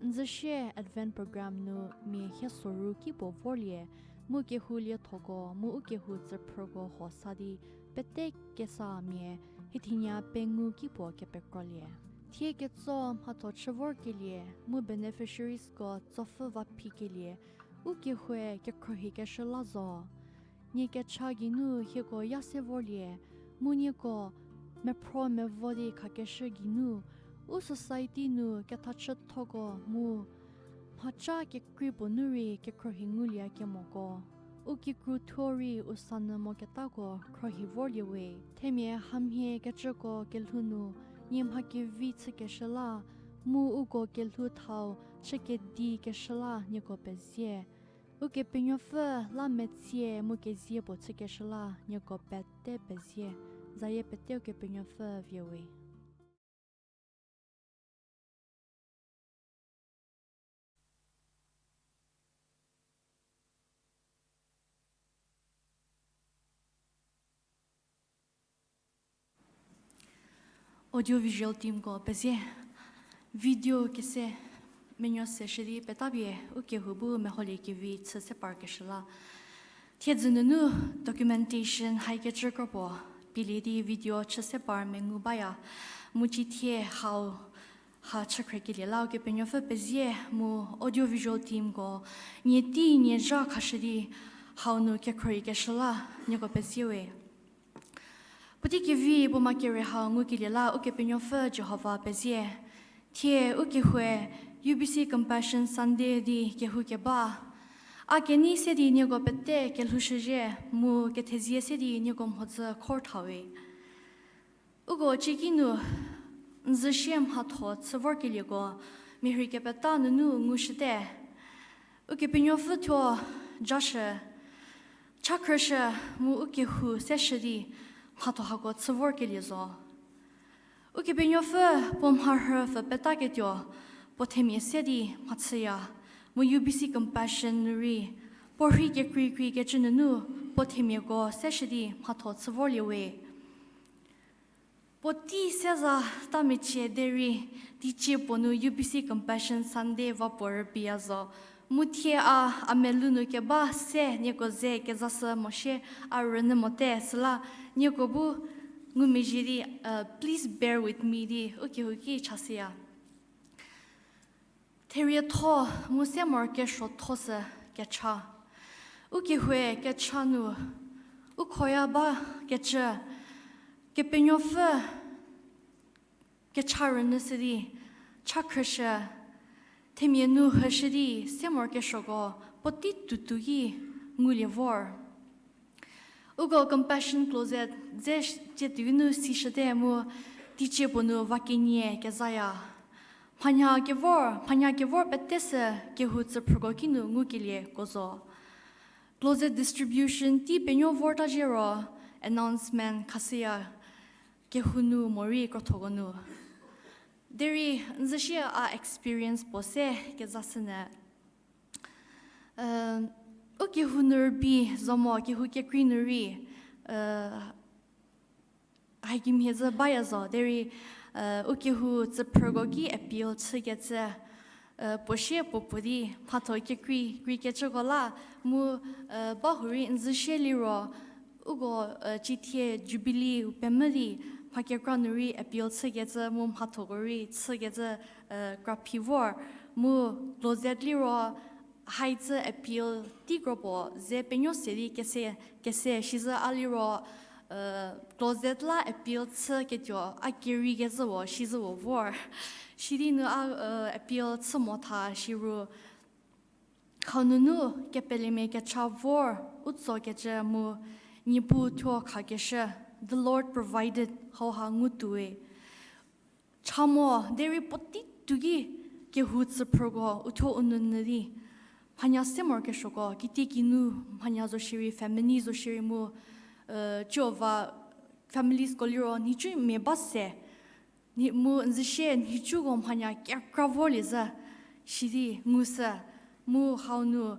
N züsie Advent Program nu mia hie soru kipuo vorlie, mu kehou liethoko mu ukehou tsüphrüko huo sa di pete kesa mia hiethienia pengou kipuo kepekrolie. Thie ketso mhatho chü vorkelie mu beneficiariesko tsopfhü va phikelie ukehoue kekhruohikeshü la zo. Nie kecha geinu hieko ya se vorlie, mu nieko mephro mevo di khakeshü geinu, u society nu kethachüthoko mu mhaca kekrei puo nu rei kekhruohi ngulie kemoko, U kikru thuo rei u sanyü moketako khruohi vorlie we. Themia hamhie kecüko kelhou nu nie mha kevi chükeshü la, mu uko kelhou thau chü kedi keshü la nieko pezie. Ukepenuopfü la metsie mu kezie puo chükeshü la nieko pete pezie. Zayie pete Ukepenuopfü vie we. Audio visual teamko pezie. Video kese menuo se shü di petapie ukehou bu meholie kevi chü se parkeshü la. Thiedzü nunu documentation haikecü kropuo pielie di video chü se par mengu baya. Mu cithie hau ha chükhriekelie la Ukepenuopfü pezie mu audio visual teamko nie tei nie zha khashü di hau nu kekhruohikeshü la nieko pezie we. Puotei kevi puo ma kere hau ngukelie la Ukepenuopfü Jihova pezie. Thie ukehoue U B C Compassion Sunday di kehou keba, a kenei se di nieko pete kelhoushüzhie mu kethezie se di nieko mhodzü khor tha we. Uko cieki nu n züsie mhatho chü vorkelieko mia rhei kepeta nunu ngushüte. Ukepenuopfü thuo jashü, cha khrüshü mu ukehou seshü di mhatho hako chü vorkelie zo. Ukepenuopfü puo mharhü pfü petaketuo puo themia se di mhachüya, mu U B C Compassion nu rei puo rhei kekreikrei kecü nunu puo themiako seshü di mhatho chü vorlie we. Puotei seza ta mecie derei, teicie puo nu U B C Compassion Sunday va puo rübeiya zo. Mu thie a, a melou nu keba se nieko ze kezashü mo shie a rünyü mote süla nieko bu ngumezhie di, uh, please bear with me di ukehou ki chashüya. Therietho mu se morokesuotho sü kecha. Ukehoue kecha nu u khoya bakecü Kepenuopfü kecha rünyüshü di cha khrüshü, themia nu hüshü di se morokesuoko puotei tutu ki ngulie vor. Uko Compassion Closet dze cie tuoi nu sishüte mu teicie puo nu va kenie kezaya. Mhanya kevor, mhanya kevor pete sü kehou tsüphrüko kinu ngukelieko zo. Closet distribution tei penuo vorta zhie ro announcement khashüya kehou nu morei krothoko nu. Derei n züsie a experience puo se kezashünyü. U kehou nu rübei zo mo kehou kekrei nu rei, hakemhie zü baya zo derei, u kehou tsüphrüko ki appeal chükecü puo sie puo puo di mhatho kekrei kreikecüko la mu, ba hurei n züsie liro uko cithie Jubilee u pemvü di mha kekra nu rei appeal chükecü mu mhathoko rei chükecü kraphi vor mu closet liro haicü appeal teikro puo ze penuo se di kese, kese sizü a liro closet la appeal chüketuo a kerei kezhüwo sizüwo vor. Sidi nu a appeal chü motha shiro hau nunu kepelemia kecha vor u tsokecü mu Niepuu thuo khakeshü, the Lord provided, hauha ngutuowe. Cha mo derei puotei tuki kehou tsüphrüko uthuo u nounyü di mhanya se morokesuoko kitiekinu mhanya zo shierei family zo shierei mu, ciova familiesko liro nhicu mia ba se, mu n züsie nhicuko mhanya kekra vorlie zhü, sidi ngushü, mu hau nu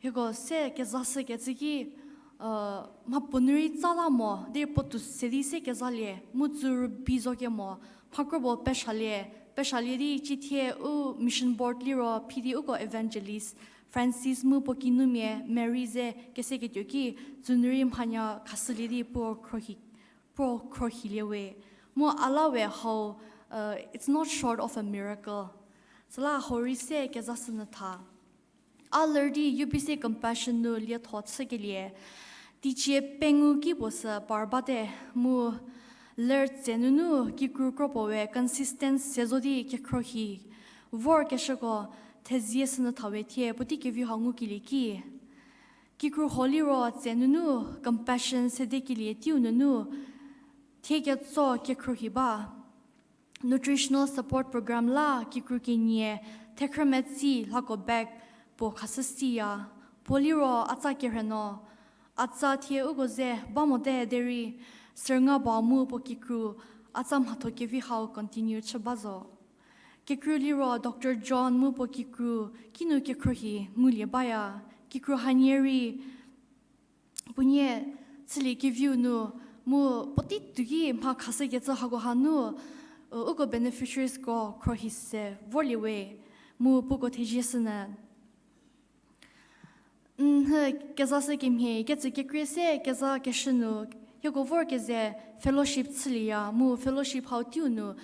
hieko se kezashükecü ki mhapuo nu rei tsa la mo derei puotou se di se kezalie mu tsü rübei zo kemo mhakropuo peshalie, peshalie di cithie u mission board liro phidi uko evangelist Francis mu puo kinumia Mary ze keseketuo ki tsü nu rei mhanya khashülie di puo khrohi, puo khrohilie we. Mu a la we hau, it's not short of a miracle. Süla hau rei se kezashünyü tha. A ler di U B C Compassion nu lietho chükelie teicie pengou ki puo sü par bate mu ler tse nunu kikru kropuo we consistent se zo di kekhrohi vorkeshüko thezie shünyü tha we thie puotei kevi hau ngukelie ki. Kikru huo liro tse nunu Compassion sedekelie teiu nunu thie ketso kekhruohi ba. Nutritional support program la kikru kenie thekhrü metsi lhako bag puo khashü siya. Puo liro atsa kerheno, atsa thie uko ze ba mote derei, sürnga ba mu puo kikru, atsa mhatho kevi hau continue chü ba zo. Kikru liro Doctor John mu puo kikru kinu kekhruohi ngulie baya. Kikru hanie rei puonie chülie keviu nu mu puotei tuoki mha khashükecü hako hanu, uko beneficiariesko khruohi se vorlie we, mu puko thezie shünyü. N hü kezashü kemhie kecü kekrie se kezakeshü nu, hieko vor keze fellowship chülieya mu fellowship hau teiu nu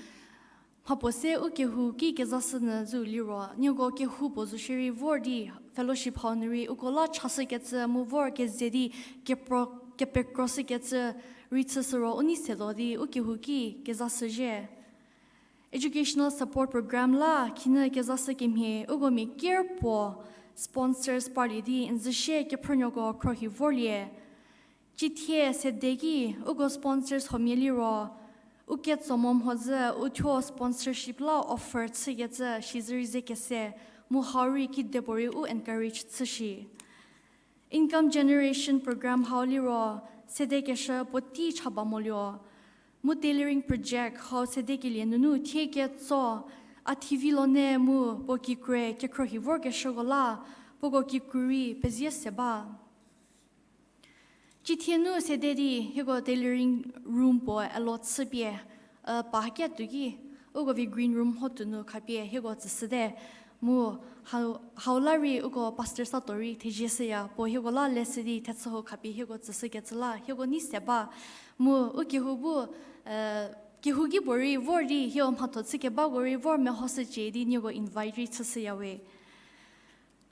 mhapuo se u kehou ki kezashünyü zü liro, nieko kehou puo zo shierei vor di fellowship hau nu rei uko la chashükecü mu vor keze di kepro-, kepekroshükecü rei chüshü ro u nei se lo di u kehou ki kezashüzhie. Educational support program la khinhie kezashü kemhie uko mia ker puo sponsors parlie di n züsie kephrünuoko khruohi vorlie. Cithie sede ki uko sponsors huomia liro, u ketso mo mhodzü u thuo sponsorship la offer chükecü shizürei ze kese, mu hau rei kidepuorei u encourage chü shi. Income generation program hau liro sedekeshü puotei cha ba moluo. Mu tailoring project hau sedekelie nunu thie ketso, a T V lone mu puo kikrue kekhruohi vorkeshüko la, puoko kikru rei pezie se ba. Cithie nu sede di hieko tailoring room puo allot chüpie, pa hakia tuoki, uko vi green room hotuo nu khapie hieko tsüshüte. Mu hau, hau la rei uko pastor sato rei thezie shüya, puo hieko la leshü di thechü ho khapie hieko tsüshükecü la hieko nei se ba. Mu u kehou bu, kehouki puorei vor di hieko mhatho chükebako rei vor mehoshücie di nieko invite rei chüshüya we.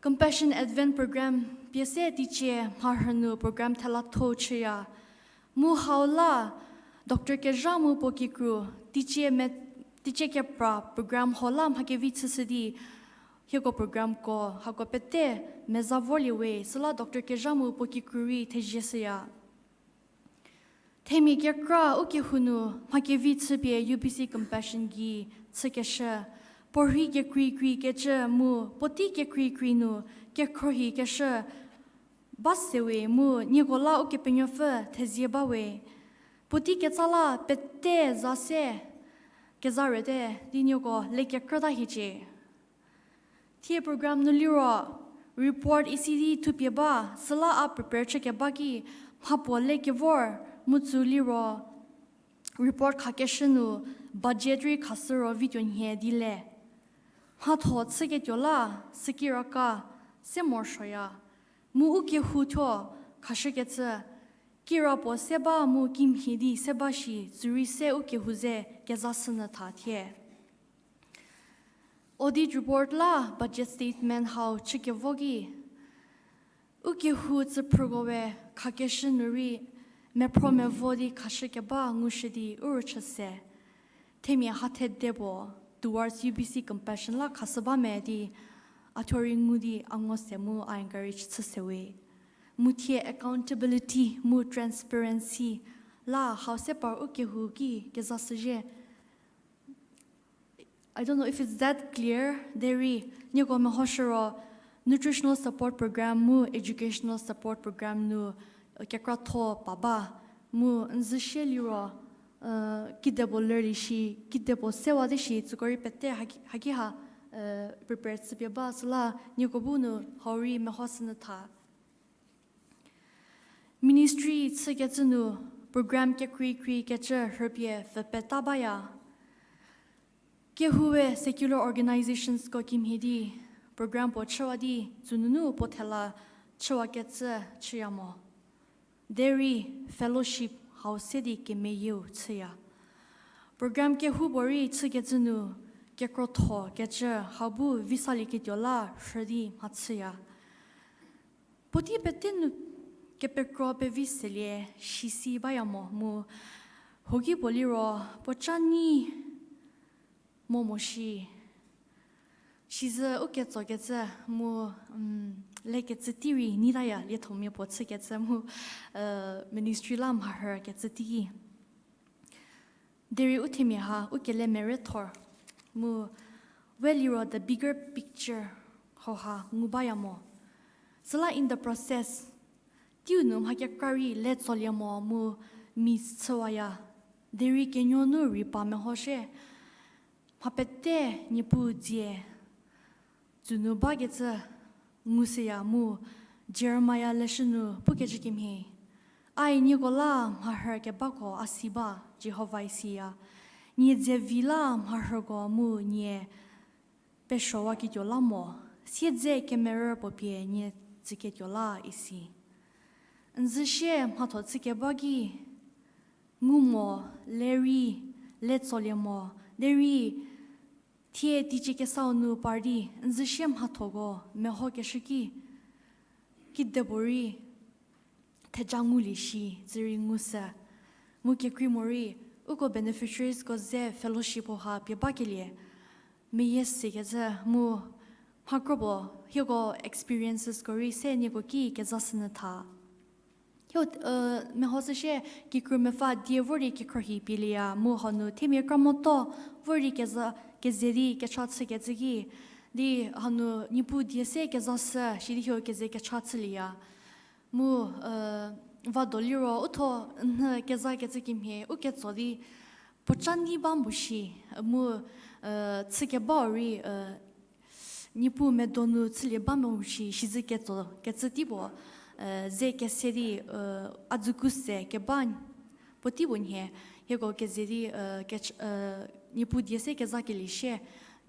Compassion Advent Program pie se teicie mharhü nu program thela tho chüya. Mu hau la Doctor Kezha mu puo kikru, teicie me-, teicie kepra program hau la mha kevi chüshü di hieko programko hako pete meza vorlie we, süla Doctor Kezha mu puo kikru rei thezie shüya. Themia kekra u kehou nu mha kevi chüpie U B C Compassion gei chükeshü, puorhi kekreikrei kecü mu puotei kekreikrei nu kekhruohikeshü ba se we mu nieko la Ukepenuopfü thezie ba we. Puotei ketsa la pete za se keza rüte di nieko le kekrüta hiecie. Thie program nu liro report isi di thupie ba, süla a prepare chükeba ki mhapuo le kevor mu tsü liro report khakeshü nu budget rei khashü ro vi tuo nhie di le. Mhatho chüketuo la sükiraka se morosuoya. Mu u kehou thuo khashükecü, kirapuo se ba mu kimhie di se ba shi, tsürei se u kehou ze kezashünyü tha thie. Audit report la budget statement hau chükevo ki, u kehou tsüphrüko we khakeshü nu rei mephro mevo di khashükeba ngushü di u rüchü se. Themia ha thede puo towards U B C Compassion la khashü ba me di a thuo rei ngu di a ngo se mu a encourage chü se we. Mu thie accountability mu transparency la hau se par u kehou ki kezashüzhie. I don't know if it's that clear, derei nieko mehoshü ro nutritional support program mu educational support program nu kekratho pa ba, mu n züshie liro, kidepuo lerlie shi, kidepuo sewa te shi, tsüko rei pete haki, haki ha prepare chüpie ba süla nieko bu nu hau rei mehoshünyü tha. Ministry chükecü nu program kekreikrei kecü rhüpie pfü peta baya. Kehoue secular organizationsko kimhie di program puo chüwa di tsünunu puo thela chüwakecü chüya mo. Derei fellowship hau se di kemeyieu chüya. Program kehoupuorei chükecü nu kekrotho kecü hau bu visalieketuo la rhü di mhachüya. Puotei pete nu kepekro pevi selie shi si baya mo mu hoki puo liro puo ca nyi mo mo shi. Sizü u ketsokecü mu, um, lekecü tei rei nitaya, liethomia puo chükecü mu, ministry la mharhü kecü tei. Derei u themia ha u kele merethor mu we liro the bigger picture hauha ngu baya mo. Süla in the process, teiu nu mha kekra rei le tsolie mo mu mi chüwaya. Derei kenuo nu rei pa meho shie. Mha pete Niepuu dzie tsünu bakecü ngushüya mu Jeremia leshü nu pukecü kemhie, ai nieko la mharhü kebako a si ba, Jihova isiya. Nie dze vi la mharhüko mu nie pesuowaketuo la mo, siedze kemerü puo pie nie tsüketuo la isi. N zü sie mhatho chükeba ki ngu mo, lerei le tsolie mo, derei thie teicie kesau nu par di n zü sie mhathoko mehokeshü ki, kidepuorei theja ngulie shi, zürei ngushü. Mu kekrei morei, uko beneficiariesko ze fellowship hauha pie bakelie meyie sekecü mu mha kropuo hieko experiencesko rei se nieko ki kezashünyü tha. Hio, mehoshü shie kikru mepfü die vor di kekhruohi pielieya mu hanu themia kra moto vor di keza, keze di kecha chükecü ki, di hanu Niepuu die se kezashü shi di hio keze kecha chülieya. Mu, vado liro uthuo nhü kezakecü kemhie u ketso di puoca nyi ba mo shi, mu, chükebau rei, Niepuu medo nu chülie ba mo shi, shizü ketso kecü tei puo, ze kese di, a dzüku se keba puo tei puo nhie, hieko keze di, Niepuu die se kezakelie shie,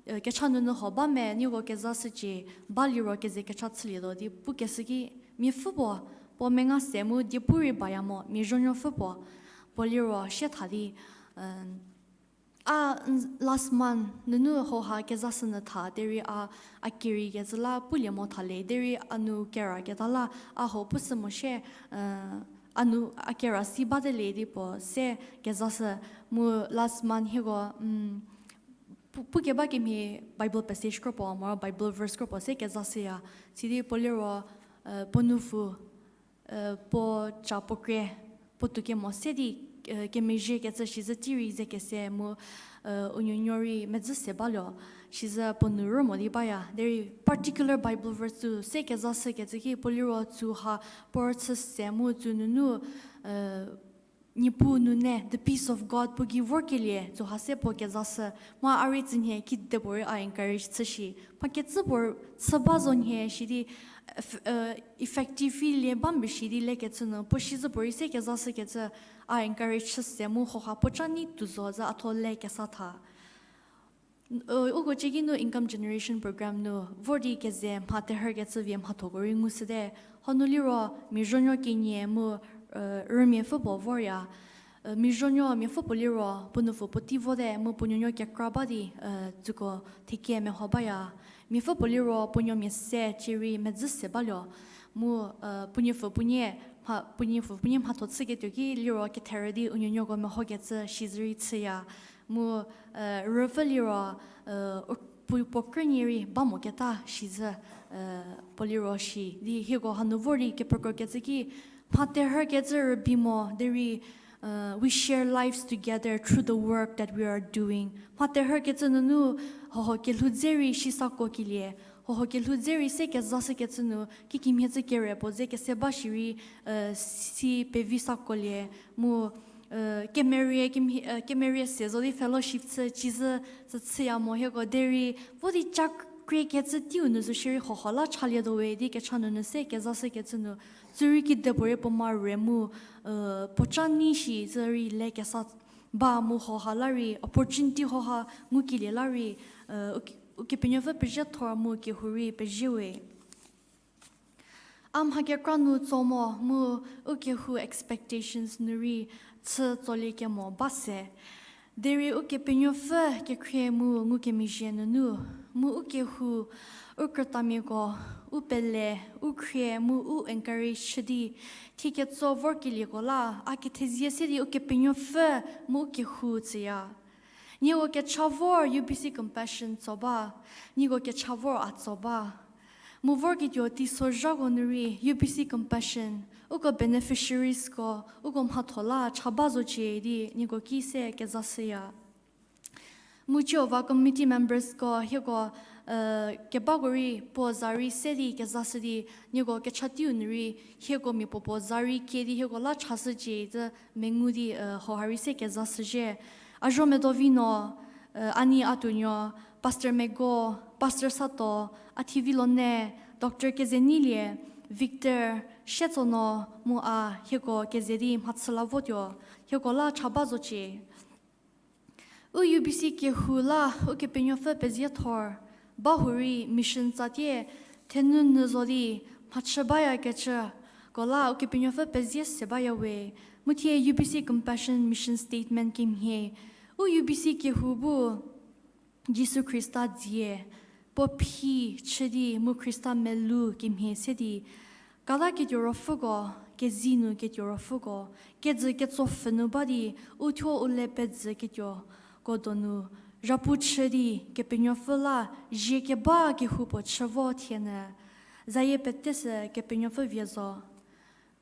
kecha nunu ho ba me, nieko kezashücie, ba liro keze kecha chülietuo di pukeshü ki, miapfü puo, puo menga se mu diepu rei baya mo, mia zuonuopfü puo, puo liro sie tha di, a, last month nunu hauha kezashünyü tha, derei a, a kerei kecü la pulie mo tha le, derei a nu keraketa la, a ho pushü mo shie, a nu a kera si bate le di puo se kezashü, mu last month hieko, pu, pukeba kemhie Bible passage kropuo, moro Bible verse kropuo se kezashüya. Sidi puo liro, puo nupfu, puo ca puo krie, puo toukemo se di, kemezhiekecü shizü tei rei ze kese mu, u nuonuo rei medzü se baluo, shizü puo nu rü mo di baya. Derei particular Bible verse sü se kezashükecü ki puo liro tsüha puo rüchü se mu tsü nunu, Niepuu nune, the peace of God puo gei vorkelie tsüha se puo kezashü. Mu a rei tsünhie kidepuorei a encourage chü shi. Mha kecü puo chü ba zo nhie shi di, effective lie ba mbi shi di lekecü nu puo shizü puorei se kezashükecü a encourage chü se mu hauha puoca nyi tuo zo zü a thuo le kesa tha. Uko ciekinu income generation program nu vor di keze mha terhü kecü vie mhathoko rei ngushüte. Hanu liro mia zuonuo kenie mu, rümiapfü puo vorya. Mia zuonuo miapfü puo liro puo nupfu puotei vote mu puo nuonuo kekra ba di, tsüko thekie meho baya. Miapfü puo liro puo nuomia se cierei medzü se baluo. Mu, puo nuopfü puonie, puo nuopfü puonie mhatho chüketuo ki liro ketherü di u nuonuoko mehokecü shizü rei chüya. Mu, rüpfü liro, puo, puo krünie rei ba moketa shizü, puo liro shi di hieko hanu vor di kepekrokecü ki, mha terhü kecü rübei mo derei, we share lives together through the work that we are doing. Mha terhü kecü nunu, hoho kelhou dze rei sisako kelie, hoho kelhou dze rei se kezashükecü nu kikimhie cü kere puo ze kese ba shierei, si pevi sakolie, mu, kemerie, kemerie se zo di fellowship chü, cizü, sü chüya mo hieko derei, vo di ca kriekecü teiu nu zo shierei hoho la chalietuo we di kecha nunu se kezashükecü nu, tsürei kidepuorei puo ma re mu, puoca nyi shi zü rei le kesa ba mu hoha la rei, opportunity hoha ngukelie la rei, Ukepenuopfü pezhie thor mu kehou rei pezhie we. A mha kekra nu tso mo mu ukehou expectations nu rei chü tsoliekemo ba se. Derei Ukepenuopfü kekhrie mu ngukemezhie nunu, mu ukehou, u krütamiako, u pele, u khrie mu u encourage chü di, thie ketso vorkelieko la a kethezie se di Ukepenuopfü mu ukehou tsüya. Nieko kecha vor U B C Compassion tso ba, nieko kecha vor a tso ba. Mu vorketuo teisozhako nu rei U B C Compassion, uko beneficiariesko, uko mhatho la cha ba zocie di nieko ki se kezashüya. Mu ciova committee membersko hieko, kebako rei puo za rei se di kezashü di, nieko kecha teiu nu rei hieko mia puo puo za rei kie di hieko la chashücie zü mengu di, hauha rei se kezashüzhie. Azuo Medovi no, Ani Atuonuo, Pastor Mego, Pastor Sato, Athivi Lone, Doctor Kezeneilie, Victor, Sietsono, mu a hieko keze di mhachü la votuo, hieko la cha ba zocie. U U B C kehou la Ukepenuopfü pezie thor, ba hurei mission tsatie thenu nyü zo di mhachü bayakecüko la Ukepenuopfü pezie se baya we. Mu thie U B C Compassion Mission Statement kemhie, u U B C kehou bu Jisu Khrista dzie, puo phi chü di mu Khrista melou kemhie se di, kata ketuo ruopfüko, kezei nu ketuo ruopfüko, kejü ketsopfhü nu ba di, uthuo u le pezhü ketuoko donu, zhapu chü di Kepenuopfü la zie keba kehou puo chü vo thienyü, zayie pete sü Kepenuopfü vie zo.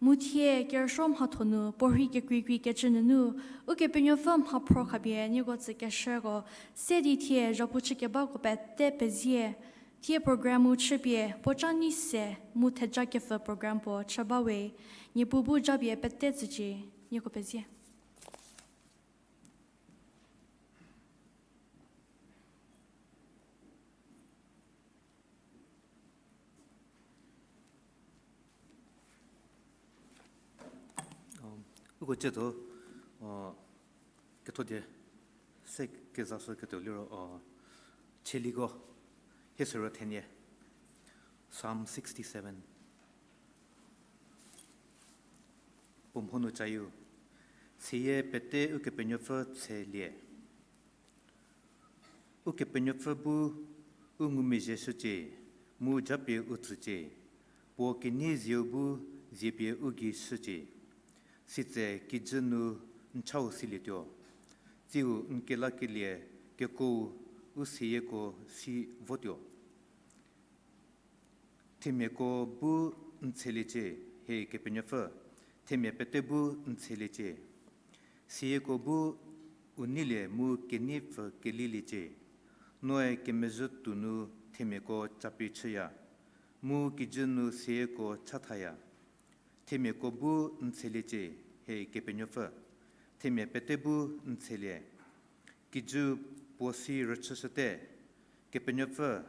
Mu thie kerüsuo mhatho nu puo rhei kekreikrei kecü nunu, Ukepenuopfü mhaphro khapie nieko tsükeshüko se di thie zhapu chü kebako pete pezie. Thie program-u chüpie puo ca nei se mu theja kepfü program puo chü ba we. Niepuu bu japie pete tsücie. Nieko pezie. Uko tsiedo ketho die se kezashüketuo liro, Tsaliko, hie sürü thenie, Psalm sixty-seven. Puo mho nu cayieu, siyie pete Ukepenuopfü tselie. Ukepenuopfü bu u ngumezhieshücie, mu japie u tsücie, puo kenei zieu bu ziepie u gei shücie. Sitse kijü nu n chau silietuo, tsiu n kelakelie kekuou u siyieko si votuo. Themiako bu n tsheliecie, he Kepenuopfü, themia pete bu n tsheliecie. Siyieko bu u neilie mu kenei pfü keliliecie. Noe kemezhü tuo nu themiako capie chüya, mu kijü nu siyieko chathaya. Themiako bu n tsheliecie, he Kepenuopfü, themia pete bu n tshelie. Kijü puo si rüchüshüte, Kepenuopfü,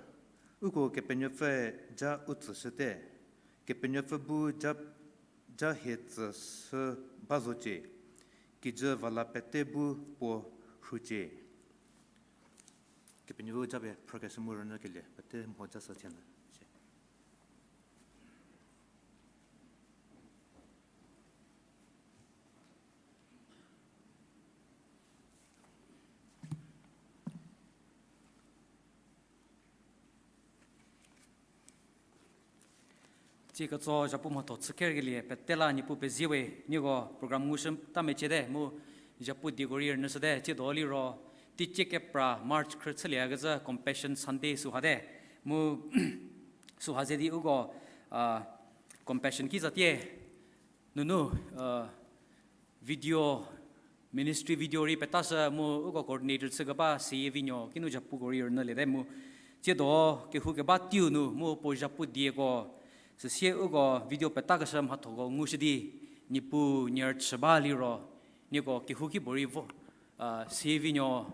uko Kepenuopfüe ja u tsüshüte, Kepenuopfü bu ja, ja hie tsüshü ba zocie, kijü vala pete bu puo rhucie. Kepenuopfü japie phrükeshü mu rünyükelie pete mho ja sü thienyü. Tsie ketso zhapu mhatho chükerkelie pete la Niepuu pezie we, nieko program ngushü ta meciete mu zhapu dieko rei rünyüshüte, tsiedo liro teicie kepra March khrü chülieyakecü Compassion Sunday sühate, mu süha ze di uko, Compassion ki zatie nunu, video, ministry video rei petashü mu uko coordinator chükeba Seyivinuo kinu zhapuko rei rünyüliete mu tsiedo kehou keba teiu nu mu puo zhapu dieko, süsie uko video petakeshü mhathoko ngushü di, Niepuu nie rüchü ba liro, nieko kehouki puorei vo, Seyivinuo,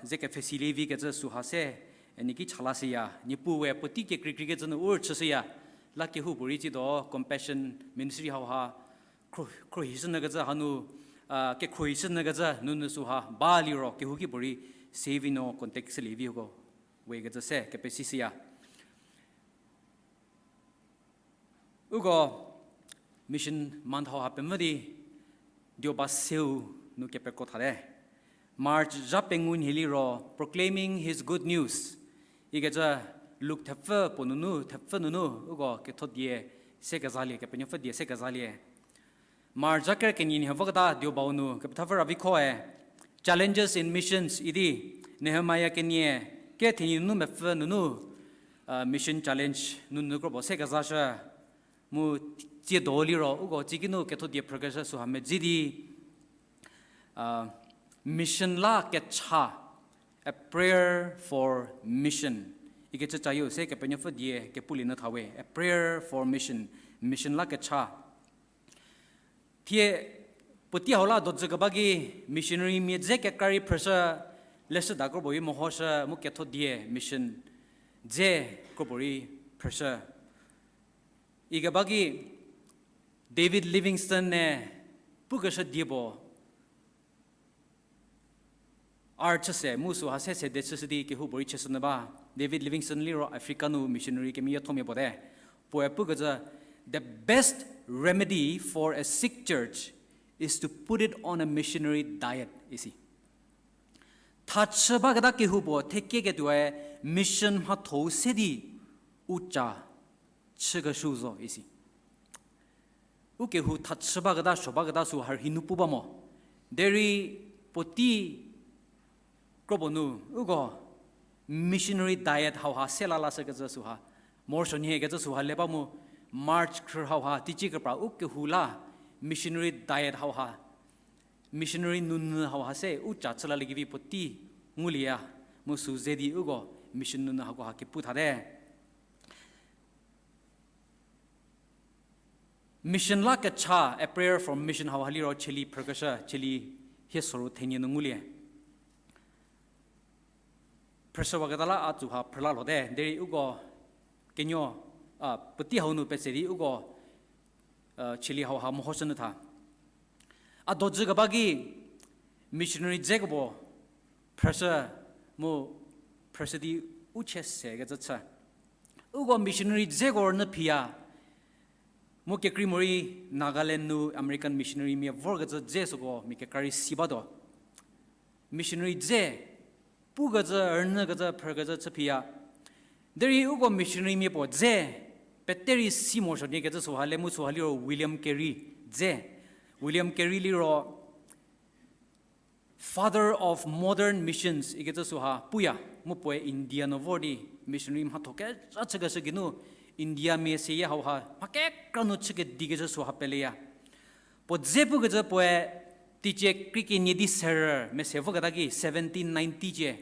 ze kepfhesilie vikecü süha se, nie ki chalashüya, Niepuu we puotei kekreikreikecü nu u rüchüshüya, la kehoupuorei tsiedo Compassion Ministry hauha, khro, khrohishünyükecü hanu, kekhrohishünyükecü nunu süha ba liro kehouki puorei Seyivinuo contact shülie viko, we kecü se kepesishüya. Uko Mission Month hauha pemvü di, Dioba seu nu kepekro thate. March zha pengou nhie liro Proclaiming His Good News ikecü Luk thepfü puo nunu, thepfü nunu uko ketho die se kezalie, Kepenuopfü die se kezalie. March zha ker kenie nhie voketa Diobau nu kepethapfü Ravikoe Challenges in Missions idi Nehemia kenie, ker thenie nunu mepfü nunu, Mission challenge nunu kropuo se kezashü, mu tsie do liro uko tsie kinu ketho die phrükeshü süha medzi di, mission la kecha, a prayer for mission ikecü cayieu se Kepenuopfü die kepulie nyü thawe, a prayer for mission, mission la kecha. Thie puotei hau la dojü keba ki missionary mia dze kekra rei phrüshü, leshüda kropuo rei mehoshü mu ketho die mission dze kropuo rei phrüshü. Ikeba ki David Livingstone-e pukeshü die puo ar chüse mu süha se sede chüshü di kehoupuorei chüshünyü ba. David Livingstone liro Africa nu missionary kemeyiethomia puo te. Puoe pukecü, the best remedy for a sick church is to put it on a missionary diet isi. Thachü baketa kehou puo thekieketuoe mission mhatho-u se di u ca chükeshü zo isi. Ukehou thachü baketa suo baketa süha rhei nu pu ba mo. Derei puotei kropuo nu uko missionary diet hauha se la lashükecü süha, morosuo nhie kecü süha le ba mu, March khrü hauha teicie kepra ukehou la missionary diet hauha, missionary nunyü hauha se u ca chülaliekevi puotei ngulieya, mu sü ze di uko mission nunyü hakoha kepu thate. Mission la kecha, a prayer for mission hauha liro Cheli phrükeshü, Cheli hie soru thenie nu ngulie. Phrüshüwaketa la a tsüha phrüla lhote, derei uko kenuo, a, puotei hau nu petse di uko, a, Cheli hauha mehoshünyü tha. A dojü keba ki missionary dzeko puo phrüshü mu phrüshü di u chie se kecü chü. Uko missionary dzeko rünyü phiya, mu kekrei morei Nagaland nu American missionary mia vorkecü dze süko mia kekra rei si batuo. Missionary dze pukecü, rünyükecü, phrükecü chü phiya. Derei uko missionary mia puo dze pete rei si morosuo nhie kecü süha le mu süha liro William Carey dze. William Carey liro Father of Modern Missions ikecü süha puya, mu puoe India nu vor di missionary mhatho kezha chükeshü geinu Indiamia seyie hauha mha kekra nu chükedikecü süha peleya. Puo dze pukecü puoe teicie krie kenie di serü mese voketa ki seventeen ninety cie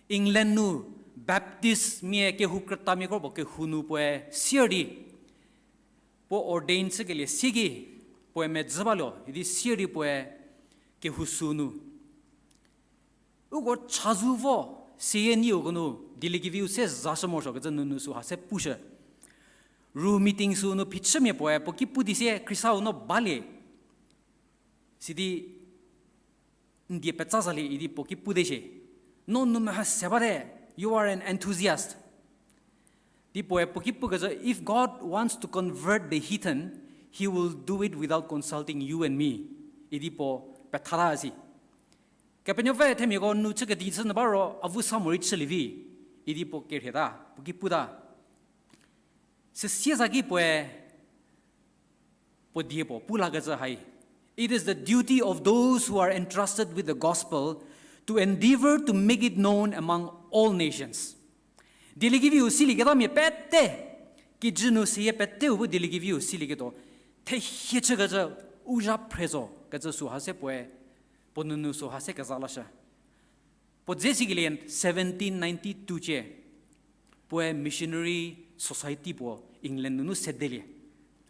England nu Baptist mia kehou krütamia kro puo kehou nu puoe sier di puo ordain chükelie sieki puoe medzü baluo idi sier di puoe kehou sünu uko chazou vo, seyie nieko nu dieliekeviu se zashü morosuokecü nunu süha se pushü. Ru meeting sünu phichümia puoe puo ki pu di sie Khristau no balie sidi n die petsa zalie idi puo ki pute shie. No nu meha se bate, you are an enthusiast. Di puoe puo ki pukecü, if God wants to convert the heathen, he will do it without consulting you and me. Idi puo pethata si. Kepenuopfü themiako nu chükedi chü nyü ba ro avu sa morei chülie vi idi puo kerhieta, puo ki puta. Süsie zaki puoe puo die puo pu lakecü hai. It is the duty of those who are entrusted with the gospel to endeavor to make it known among all nations. Dieliekeviu silieketamia pete, kijü nu seyie peteu bu dieliekeviu silieketuo thehie chükecü u zha phre zo kecü süha se puoe, puo nunu süha se keza lashü. Puo dze sikelie seventeen ninety-two cie, puoe missionary society puo England nunu sedelie,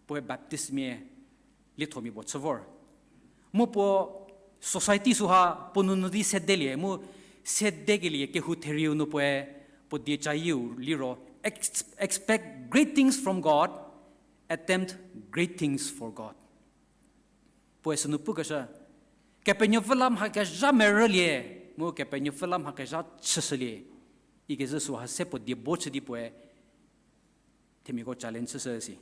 puoe Baptistmia liethomia puo chü vor. Mu puo society süha puo nunu di sedelie mu sedekelie kehou therieu nu puoe puo die cayieu liro, ex- expect great things from God, attempt great things for God. Puoe sünu pukeshü, Kepenuopfü la mha kezha merülie, mu Kepenuopfü la mha kezha chüshülie, ikecü süha se puo die bo chü di puoe themiako challenge chüshü si.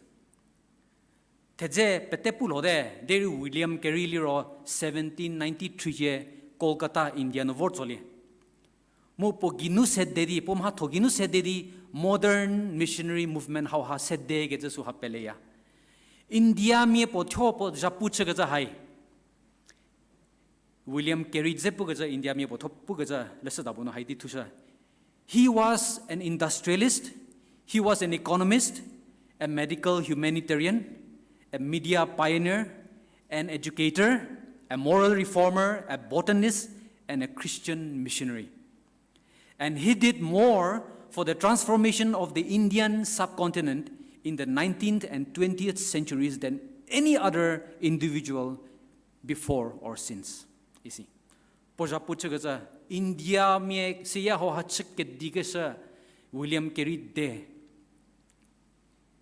Thedze pete pu lhote, derei William Carey liro seventeen ninety-three cie Kolkata, India nu vor tsolie. Mu puo geinu sede di, puo mhatho geinu sede di modern missionary movement hauha sedekecü süha peleya. Indiamia puo thuo puo zhapu chükecü hai, William Carey dze pukecü Indiamia puo thuo pukecü leshüda puo nu hai di thushü. He was an industrialist. He was an economist, a medical humanitarian, a media pioneer, an educator, a moral reformer, a botanist, and a Christian missionary. And he did more for the transformation of the Indian subcontinent in the nineteenth and twentieth centuries than any other individual before or since. Isi. Puo zhapu chükecü, India mia seyie hauha chü kedikeshü William Carey de.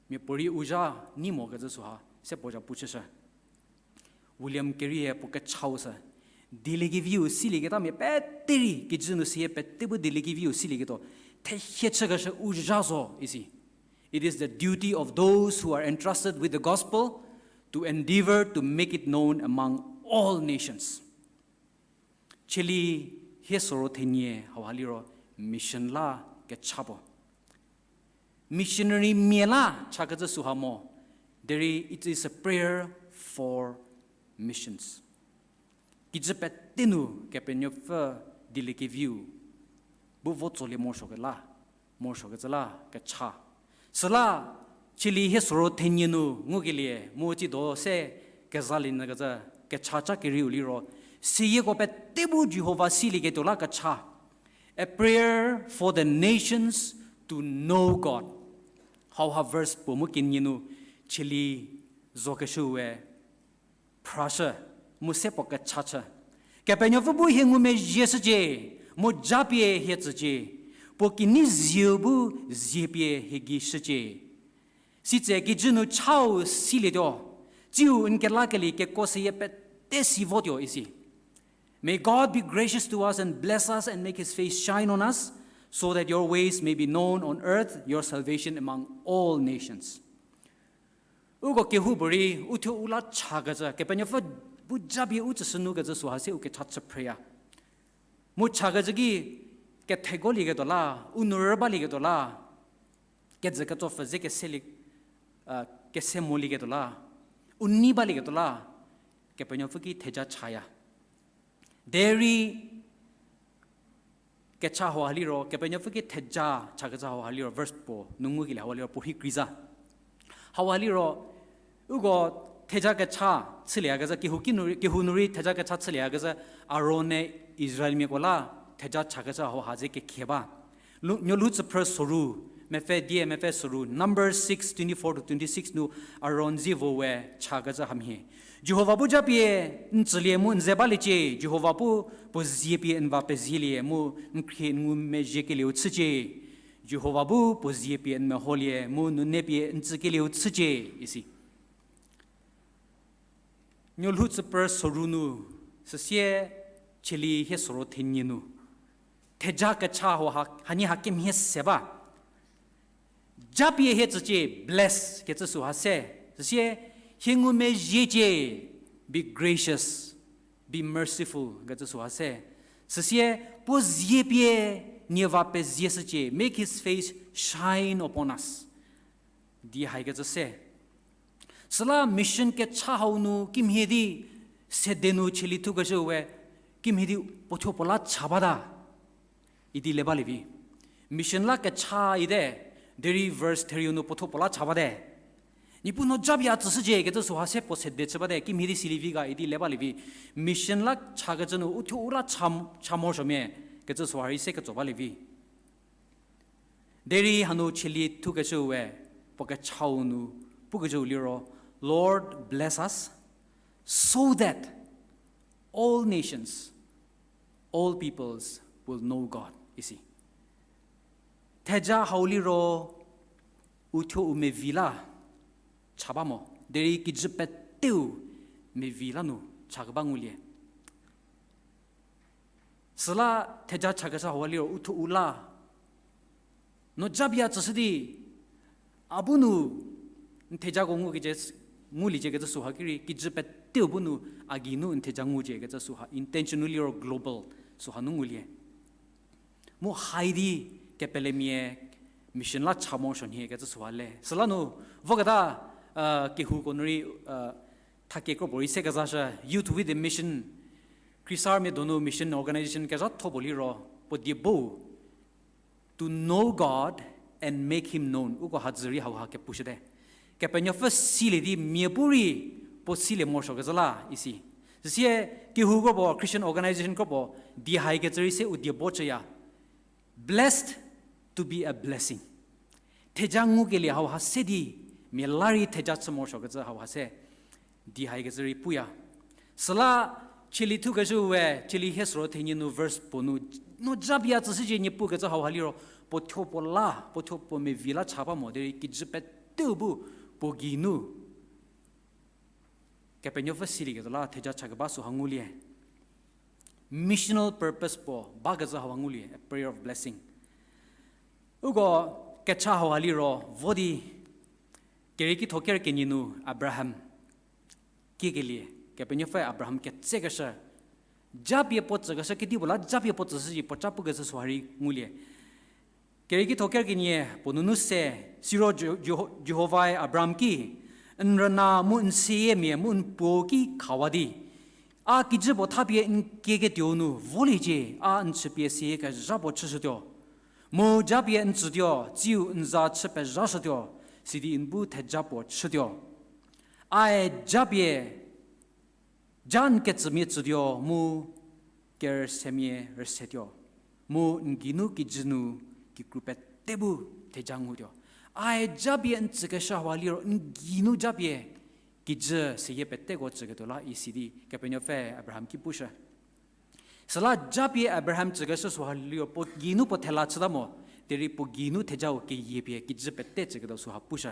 Miapuorei u zha nei mokecü süha se puo zhapu chüshü. William Carey-e puo kechau sü, dieliekeviu silieketamia pete rei, kijü nu seyie pete bu dieliekeviu silieketuo, thehie chükeshü u zha zo isi. It is the duty of those who are entrusted with the gospel to endeavor to make it known among all nations. Cheli hie soro thenie hauha liro mission la kecha puo. Missionary mia la chakecü süha mo, derei it is a prayer for missions. Kijü pete nu Kepenuopfü dieliekeviu bu vo tsolie morosuokela, morosuokecü la kecha. Süla cheli hie soro thenie nu ngukelie mu tsido se kezalie nyükecü kecha ca kerieu liro, seyieko pete bu Jihova silieketuo la kecha. A prayer for the nations to know God. Hauha verse puo mu kenie nu cheli zokeshüe phrashü, mu se puo kecha chü. Kepenuopfü bu hie ngumezhie shücie, mu japie hie tsücie, puo kinyi zieu bu ziepie hie gei shücie. Sitse kijü nu chau silietuo, tsiu n kelakelie kekuo seyie pete si votuo isi. May God be gracious to us and bless us and make his face shine on us, so that your ways may be known on earth, your salvation among all nations. Uko kehoupuorei uthuo u la chakecü, Kepenuopfü bu japie u tsüshü nukecü süha se u kecha chü phreya. Mu chakecü ki kethekolieketuo la, u nu rü balieketuo la, kejü ketsopfü ze keselie, kese molieketuo la, u nei balieketuo la, Kepenuopfü ki theja chaya. Derei kecha hauha liro, Kepenuopfü ki theja chakecü hauha liro, verse puo nu ngukelie hauha liro puo rhi kreiza. Hauha liro, uko theja kecha chülieyakezha, kehou ki nu rei, kehou nu rei theja kecha chülieyakezha, Aron-e Israelmiako la theja chakecü hauha ze kekhie ba. Lu-, Nuolhou tsüphrü soru, mepfü die mepfü soru, Numbers six twenty-four to twenty-six nu Aron zie vo we chakecü hamhie. Jihova bu japie n tsülie mu n ze baliecie, Jihova bu puo zie pie n va pezielie mu n khrie n ngumezhiekelieu chücie. Jihova bu puo zie pie n meholie mu nune pie n tsükelieu chücie, isi. Nuolhou tsüphrü soru nu, süsie cheli hie soro thenie nu, theja kecha hauha, hanie ha kemhie se ba. Japie hie tsücie, bless kecü süha se. Süsie hie ngumezhiecie, be gracious, be merciful kecü süha se. Süsie puo zie pie nie va pezie shücie, make his face shine upon us, di haikecü se. Süla mission kecha hau nu kimhie di sede nu cheli thukeshü we, kimhie di puo thuo puo la cha bata idi le balie vi. Mission la kecha ite, derei verse therieu nu puo thuo puo la cha bate. Niepuu no japie a tsüshücie kecü süha se puo sede chü bate, kimhie di silievi ga idi le balie vi. Mission la chakecü nu uthuo u la cha, cha morosuomia kecü süha rei se ketso balie vi. Derei hanu cheli thukeshü we, puo kechau nu pukecü liro, Lord, bless us so that all nations, all peoples will know God, isi. Theja hau liro uthuo u mevi la cha ba mo, derei kijü peteu mevi la nu cha keba ngulie. Süla theja chakeshü hauha liro uthuo u la no japie a tsüshü di, a bu nu n thejako ngukecü, nguliecie kecü süha ki rei, kijü peteu bu nu a gei nu n theja ngucie kecü süha, intentionally or global süha nu ngulie. Mu hai di kepelemia mission la cha morosuo nhie kecü süha le. Süla nu voketa, kehouko nu rei, thakekro puorei se kezashü, Youth with a Mission, Khrisarmia donu mission organization kezhatho puo liro, puo die bo, to know God and make him known. Uko hadzü rei hauha kepushüte. Kepenuopfü silie di mia bu rei puo silie morosuokecü la isi. Süsie kehou kropuo, Christian organization kropuo, die haikecü rei se u die bo chüya. Blessed to be a blessing. Theja ngukelie hauha se di, mia la rei theja chü morosuokecü hauha se die haikecü rei puya. Süla cheli thukezhüu we, cheli hie soro thenie nu verse puo nu, no japie a tsüshücie Niepuu kecü hauha liro, puo thuo puo la, puo thuo puo mevi la cha ba mo derei kijü peteu bu puo geinu Kepenuopfü silieketuo la theja chakeba süha ngulie. Missional purpose puo bakecü hauha ngulie, a prayer of blessing. Uko kecha hauha liro vo di, Kerieki tho ker kenie nu Abraham kiekelie, Kepenuopfü Abraham ketsekeshü, japie puo tsükeshü kedipuo la japie puo tsüshücie puo cha pukecü süha rei ngulie. Kerieki tho ker kenie puo nunu se, siro Jihova-e Abraham ki, n rüna mu n seyiemia mu n puo ki khawa di, a kijü puo thapie n kieketuo nu voliecie, a n chüpie seyie kezha puo chüshütuo. Mu japie n tsütuo, tsiu n za chü pezhashütuo, sidi n bu theja puo chütuo. Ae japie, ja n ketsümia tsütuo mu kerüsemia rüsetuo, mu n geinu kijü nu kikru pete bu theja ngutuo. Ae japie n tsükeshü hauha liro n geinu japie kijü seyie peteko tsüketuo la isi di Kepenuopfü Abraham ki pushü. Süla japie Abraham tsükeshü süha liro puo geinu puo thela chüta mo, derei puo geinu thejau keyiepie kijü pete tsüketuo süha pushü.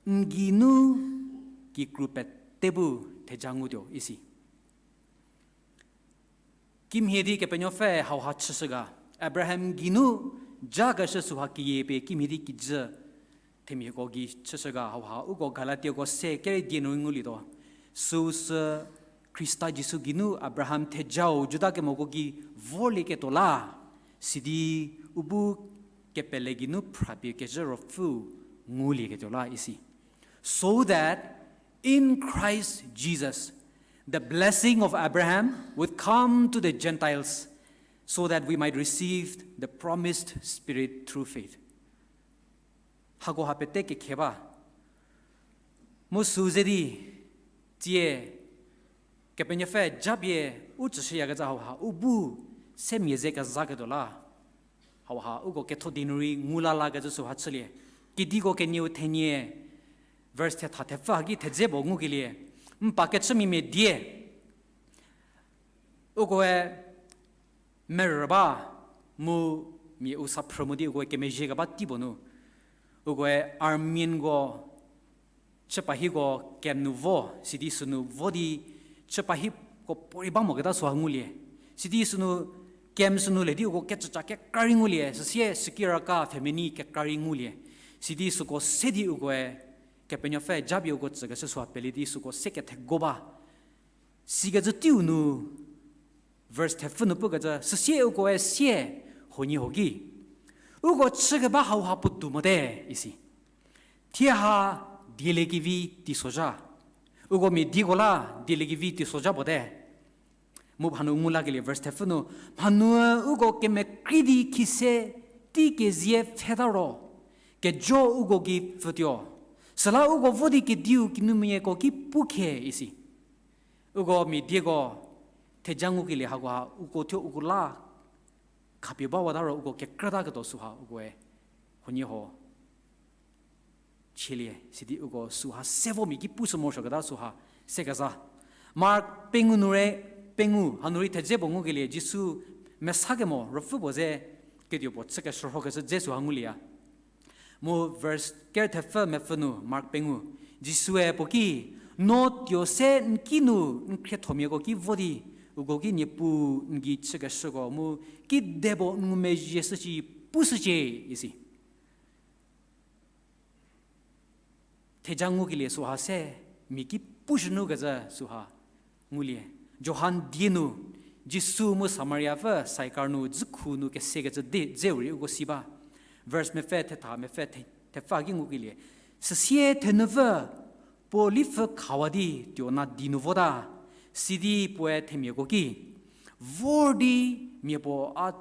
N geinu kikru pete bu theja ngutuo isi. Kimhie di Kepenuopfü hauha chüshü ga, Abraham geinu jakeshü süha keyiepie kimhie di kijü themiako gei chüshü ga hauha uko Galatiako se kerü die nu rei ngulietuo. Süu sü Khrista Jisu geinu Abraham thejau Juda kemoko gei vorlieketuo la, sidi u bu kepele geinu phrapie kezhü ruopfü ngulieketuo la isi. So that in Christ Jesus, the blessing of Abraham would come to the Gentiles, so that we might receive the promised Spirit through faith. Hakoha pete kekhe ba. Mu süu ze di, tsie, Kepenuopfü japie u tsüshüyakecü hauha u bu se mia ze kezaketuo la. Hauha uko ketho di nu rei ngu lalakecü süha chülie. Kediko kenieu thenie, verse thetha thepfü haki thedze puo ngukelie. N pa kechümia mia die, ukoe merü ba mu mia u sa phrü mo di ukoe kemezhie keba tei puo nu, ukoe armyko chüpahiko camp nu vo, sidi sünu vo di chüpahiko puorei ba moketa süha ngulie. Sidi sünu camp sünu le di uko kecüca kekra rei ngulie, süsie security ka family kekra rei ngulie. Sidi süko se di ukoe Kepenuopfü japie uko tsükeshü süha pelie di süko se kethego ba. Sikecü teiu nu, verse thepfü nu pukecü, süsie ukoe sie huoniehuo ki, uko chükeba hauha puotou mote, isi. Thie ha dieliekevi teisozha. Uko mia dieko la dieliekevi teisozha puote. Mu mhanu ngu lakelie verse thepfü nu, mhanu uko kemekrei di khise tei kezie pfheta ro, kejo uko gei pfütuo. Süla uko vo di kediu kinumiako ki pukhe isi. Uko mia dieko theja ngukelie hakoha uko thuo uko la khapie bawata ro uko kekrütaketuo süha ukoe huoniehuo chielie, sidi uko süha se vo mia ki pushü morosuoketa süha se keza. Mark pengou nu rei, pengou hanu rei thedze puo ngukelie Jisu mesa kemo ruopfü puo ze ketuo puo chükeshürhokeshü dze süha ngulieya. Mu verse ker thepfü mepfü nu Mark pengou, Jisue puo ki, no tuo se n ki nu n khriethomiako ki vo di, uko ki Niepuu n gei chükeshüko mu kedipuo n ngumezhie shüshi pushücie, isi. Theja ngukelie süha se, mia ki pushü nu kecü süha ngulie. Johan die nu, Jisu mu Samariapfü Saikar nu dzükhu nu kesekecü de dzeu rei uko si ba. Verse mepfü thetha, mepfü the-, thepfü ki ngukelie. Süsie thenupfü puo lipfü khawa di tuo nadi nu vota. Sidi puoe themiako ki, vor di mia puo a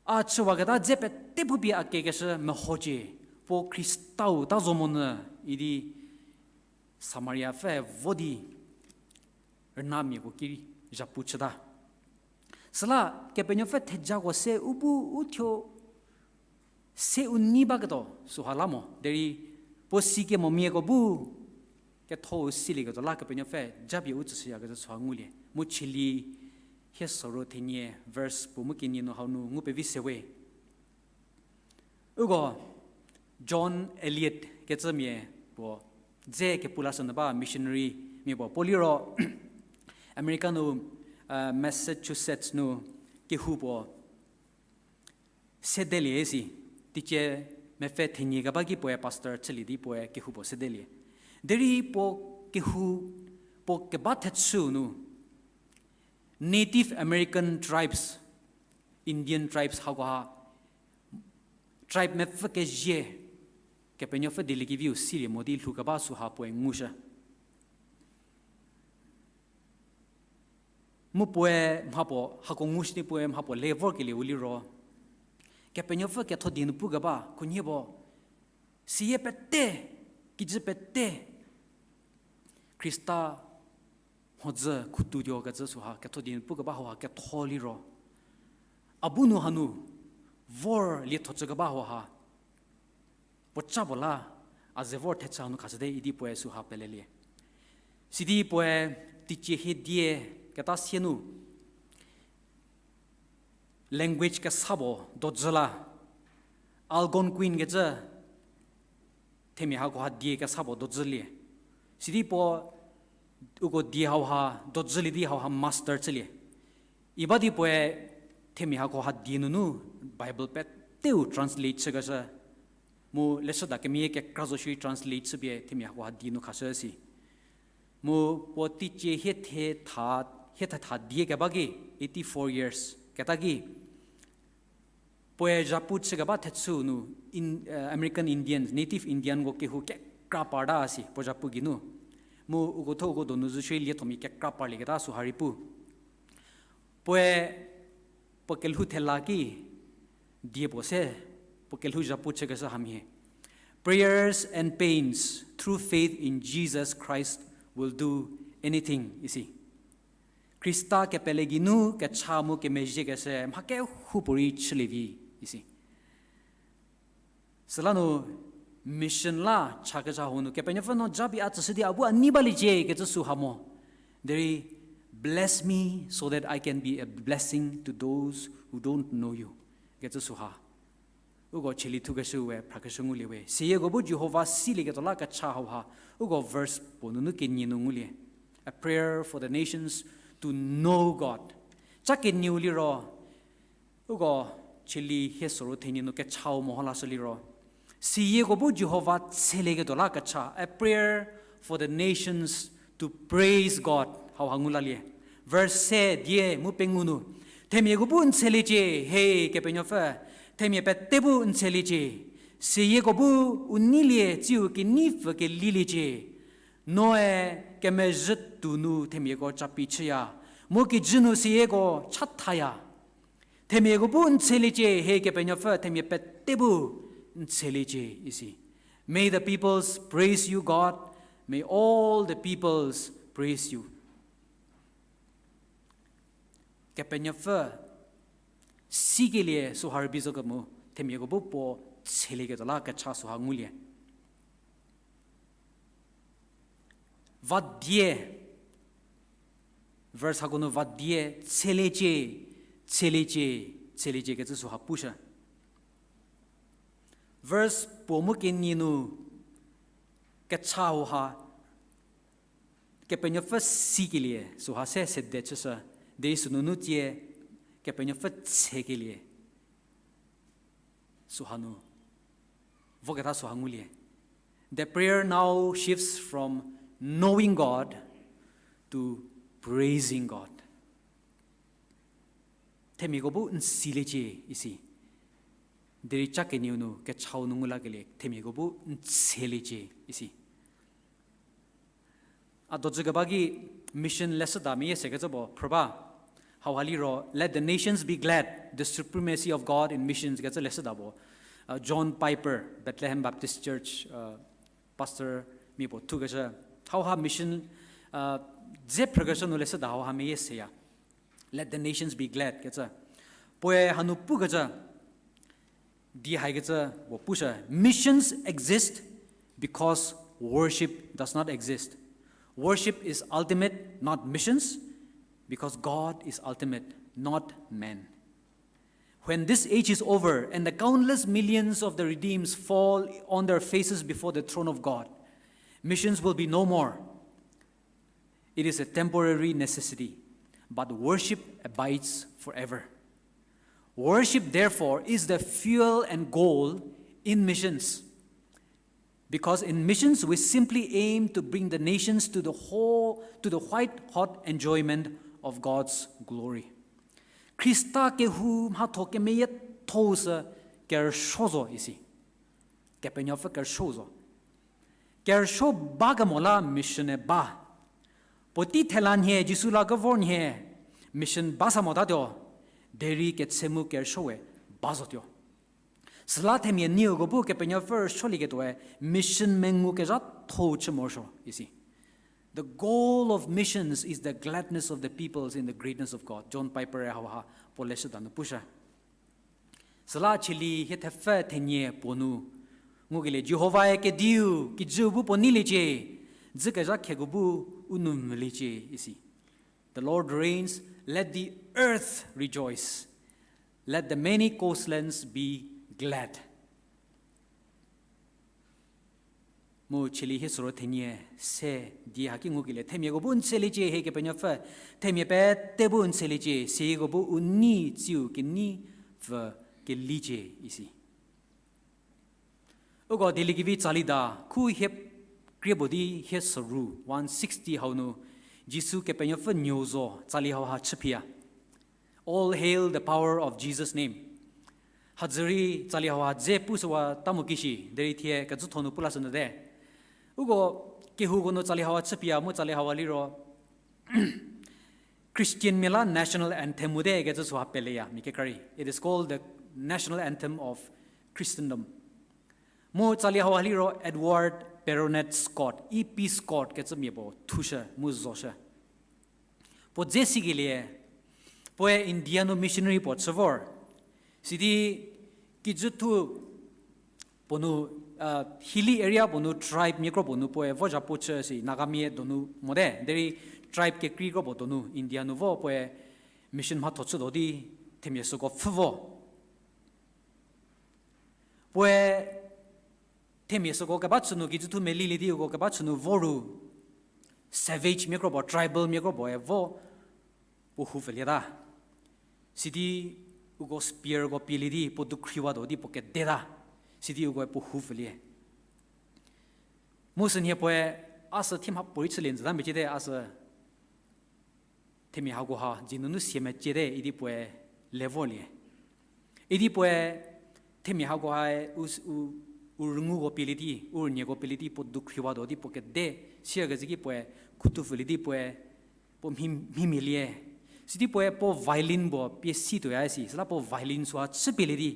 A chüwaketa dze pete pupie a kekeshü mehocie, puo Khristau ta zo monyü idi Samariapfü vo di rünamiako ki zhapu chüta. Süla Kepenuopfü thejako se u bu u thuo se u nei baketuo süha la mo. Derei puo sikemomiako bu ketho-u silieketuo la Kepenuopfü japie u tsüshüyakecü süha ngulie. Mu Cheli hie soro thenie verse puo mu kenie nu hau nu ngu pevi sewe. Uko John Eliot kecümia puo dze kepu lashünyü ba missionary mia puo, puo liro America nu, Massachusetts nu kehou puo sedelie si, teicie mepfü thenie keba ki puoe pastor chülie di puoe kehou puo sedelie. Derei puo kehou, puo keba thechüu nu Native American tribes, Indian tribes hakoha, tribe mepfü kezie Kepenuopfü dieliekeviu silie mo di lhoukeba süha puoe ngushü. Mu puoe mhapuo, hako ngushü di puoe mhapuo le vorkelieu liro, Kepenuopfü ketho die nu pukeba khunhie puo, siyie pete, kijü pete, Khrista mhodzü khutuotuo kecü süha ketho die nu pukeba hauha ketho liro, a bu nu hanu vor lietho chükeba hauha puoca puo la a ze vor thechü hanu khashüte idi puoe süha pelelie. Sidi puoe teicie hie die keta sie nu language kesa puo dojü la, Algonquin kecü themia hakoha die kesa puo dojülie. Sidi puo uko die hauha dojülie di hauha master chülie. Iba di puoe themia hakoha die nunu Bible peteu translate chükeshü. Mu leshüda kemeyie kekra zo shierei translate chüpie themia hakoha die nu khashü si. Mu puo teicie hie thetha, hie thetha die keba ki, eighty-four years keta ki, puoe zhapu chükeba thechüu nu, American Indians, Native Indianko kehou kekra parta si puo zhapu geinu. Mu uko thuo uko donu zo shierei liethomia kekra parlieketa süha rei pu. Puoe puo kelhou thela ki die puo se, puo kelhou zhapu chükeshü hamhie, Prayers and pains through faith in Jesus Christ will do anything, isi. Khrista kepele geinu kecha mu kemezhiekeshü mha kehoupuorei chülie vi, isi. Süla nu mission la chakezha huo nu Kepenuopfü no japie a tsüshü di a bu a nei baliecie kecü süha mo. Derei, bless me so that I can be a blessing to those who don't know you kecü süha. Uko cheli thukeshü we phrakeshü ngulie we. Siyieko bu Jihova silieketuo la kecha hauha. Uko verse puo nunu kenie nu ngulie. A prayer for the nations to know God. Cha kenieu liro, uko cheli hie soro thenie nu kechau meho lashü liro, siyieko bu Jihova tselieketuo la kecha, a prayer for the nations to praise God, hauha ngu lalie. Verse se die mu pengou nu, themiako bu n tseliecie, he Kepenuopfü, themia pete bu n tseliecie, siyieko bu u neilie tsiu keneipfü keliliecie. Noe kemezhü tuo nu themiako capi chüya, mu kijü nu siyieko chathaya. Themiako bu n tseliecie, he Kepenuopfü, themia pete bu n tseliecie, isi. May the peoples praise you, God. May all the peoples praise you. Kepenuopfü sikelie süha rübei zo kemo, themiako bu puo tselieketuo la kecha süha ngulie. Vadie, verse hako nu vadie, tseliecie, tseliecie, tseliecie kecü süha pushü. Verse puo mu kenie nu kecha hauha, Kepenuopfü sikelie süha se sede chüshü, derei sünunu tsie Kepenuopfü tsekelie süha nu voketa süha ngulie. The prayer now shifts from knowing God to praising God. Themiako bu n siliecie isi. Derei cha kenieu nu kechau nu ngu lakelie themiako bu n tseliecie isi. A dojü keba ki mission leshüda meyie sekecü puo phrü ba. Hauha liro, let the nations be glad, the supremacy of God in missions, kecü leshüda puo. Uh, John Piper, Bethlehem Baptist Church, uh, pastor mia puo thukecü. Hauha mission, uh, dze phrükeshü nu leshüda hauha meyie seya. Let the nations be glad, kecü. Puoe hanu pukecü, di haikecü puo pushü, missions exist because worship does not exist. Worship is ultimate, not missions, because God is ultimate, not man. When this age is over and the countless millions of the redeemed fall on their faces before the throne of God, missions will be no more. It is a temporary necessity, but worship abides forever. Worship, therefore, is the fuel and goal in missions. Because in missions, we simply aim to bring the nations to the whole, to the white hot enjoyment of God's glory. Khrista kehou mhatho kemeyiethou sü kerüsuo zo isi. Kepenuopfü kerüsuo zo. Kerüsuo ba kemo la mission-e ba. Puotei thela nhie, Jisu la kevor nhie, mission ba sa motatuo, derei ketse mu kerüsuoe ba zotuo. Süla themia nieko bu Kepenuopfü rüsuolieketuoe mission mengu kezhatho chü morosuo isi. The goal of missions is the gladness of the peoples in the greatness of God. John Piper-e hauha puo leshüda nu pushü. Süla chili hie thepfü thenie puo nu ngukelie, Jihovae kediu kijüu bu puo neiliecie, dzükezha kheko bu u nou mvüliecie isi. The Lord reigns, let the earth rejoice, let the many coastlands be glad. Mu chili hie süro thenie se di haki ngukelie, themiako bu n tseliecie hie Kepenuopfü, themia pete bu n tseliecie, sieko bu u nei tsiu kenei pfü keliecie isi. Uko dieliekevi tsali da, khu hie krie puo di hie süru one sixty hau nu, Jisu Kepenuopfü nuou zo tsali hauha chüphia. All hail the power of Jesus' name. Hadzürei tsali hauha dze pushüwa ta mo kishi, derei thie kecütho nu pu lashünyüte. Uko kehouko nu tsali hauha chüphia mu tsali hauha liro Christianmia la national anthem-u te kecü süha peleya mia kekra rei. It is called the national anthem of Christendom. Mu tsali hauha liro Edward Perronet Scott, E P Scott kecümia puo thushü mu zoshü. Puo dze sikelie, puoe India nu missionary puo chü vor. Sidi kijüthu puo nu, hilly area puo nu tribe mia kro puo nu puoe vo zhapu chü si, Nagamia donu mote, derei tribe kekrei kro puo donu India nu vo puoe mission mhatho chütuo di themia süko pfhü vo. Puoe themia süko keba chü nu kijüthu melilie di uko keba chü nu vo ru, savage mia kro puo, tribal mia kro puoe vo puo houpfülieta. Sidi uko spearko pielie di puo dukhriwatuo di puo kedeta. Sidi ukoe puo houpfülie. Mu sünhie puoe, a sü thie mhapuorei chülie njüta meciete, a sü themia hakoha dzie nunu sia meciete idi puoe le vorlie. Idi puoe themia hakohae u, u, u rünguko pielie di, u rünieko pielie di puo dukhriwatuo di puo kede sier kezeki puoe khutupfülie di puoe puo mhi, mhimhielie. Sidi puoe puo violin puo pie si tuoya si, süla puo violin süha chüpielie di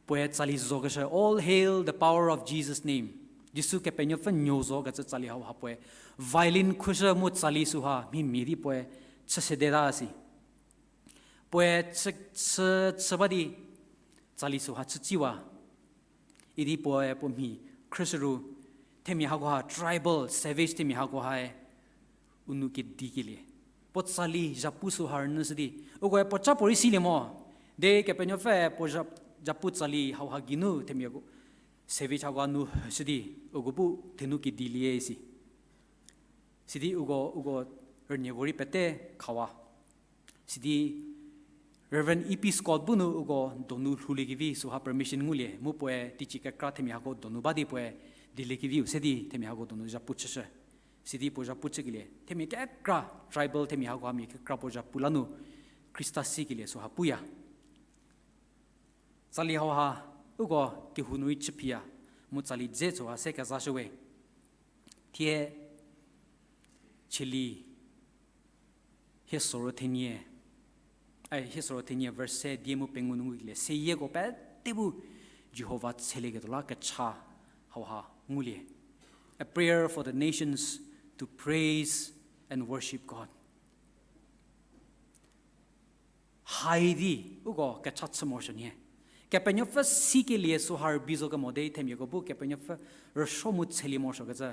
puoe tsali zokeshü, All hail the power of Jesus' name. Jisu Kepenuopfü nuou zo kecü tsali hauha puoe violin khushü mu tsali süha mhimhie di puoe chü sedeta si. Puoe chü, chü, chü ba di tsali süha chütsiwa. Idi puoe puo mhi khrüshü ru, themia hakoha tribal, savage themia hakohae u nou kedikelie. Puo tsali zhapu süha rünyüshü di, ukoe puo ca puorei silie mo. Derei Kepenuopfü puo zha, zhapu tsali hauha geinu themia savage hakoha nu shü di, uko bu thenu kedilie si. Sidi uko, uko rünieko rei pete khawa. Sidi Reverend E P Scott bu nu uko donu lhouliekevi süha permission ngulie, mu puoe teicie kekra themia hako donu ba di puoe dieliekeviu se di themia hako donu zhapu chüshü. Sidi puo zhapu chükelie, themia kekra tribal themia hakoha mia kekra puo zhapu la nu Khrista sikelie süha puya. Tsali hauha uko kehou nu rei chüphiya, mu tsali dze süha se kezashüwe. Thie chili hie süro thenie Ai, hie soro thenie verse se die mu pengou nu ngukelie, seyieko pete bu Jihova tselieketuo la kecha hauha ngulie. A prayer for the nations to praise and worship God. Haidi, uko kecha chü morosuo nie. Kepenuopfü sikelie süha rübei zo kemo di themiako bu Kepenuopfü rüsuo mu tselie morosuokecü,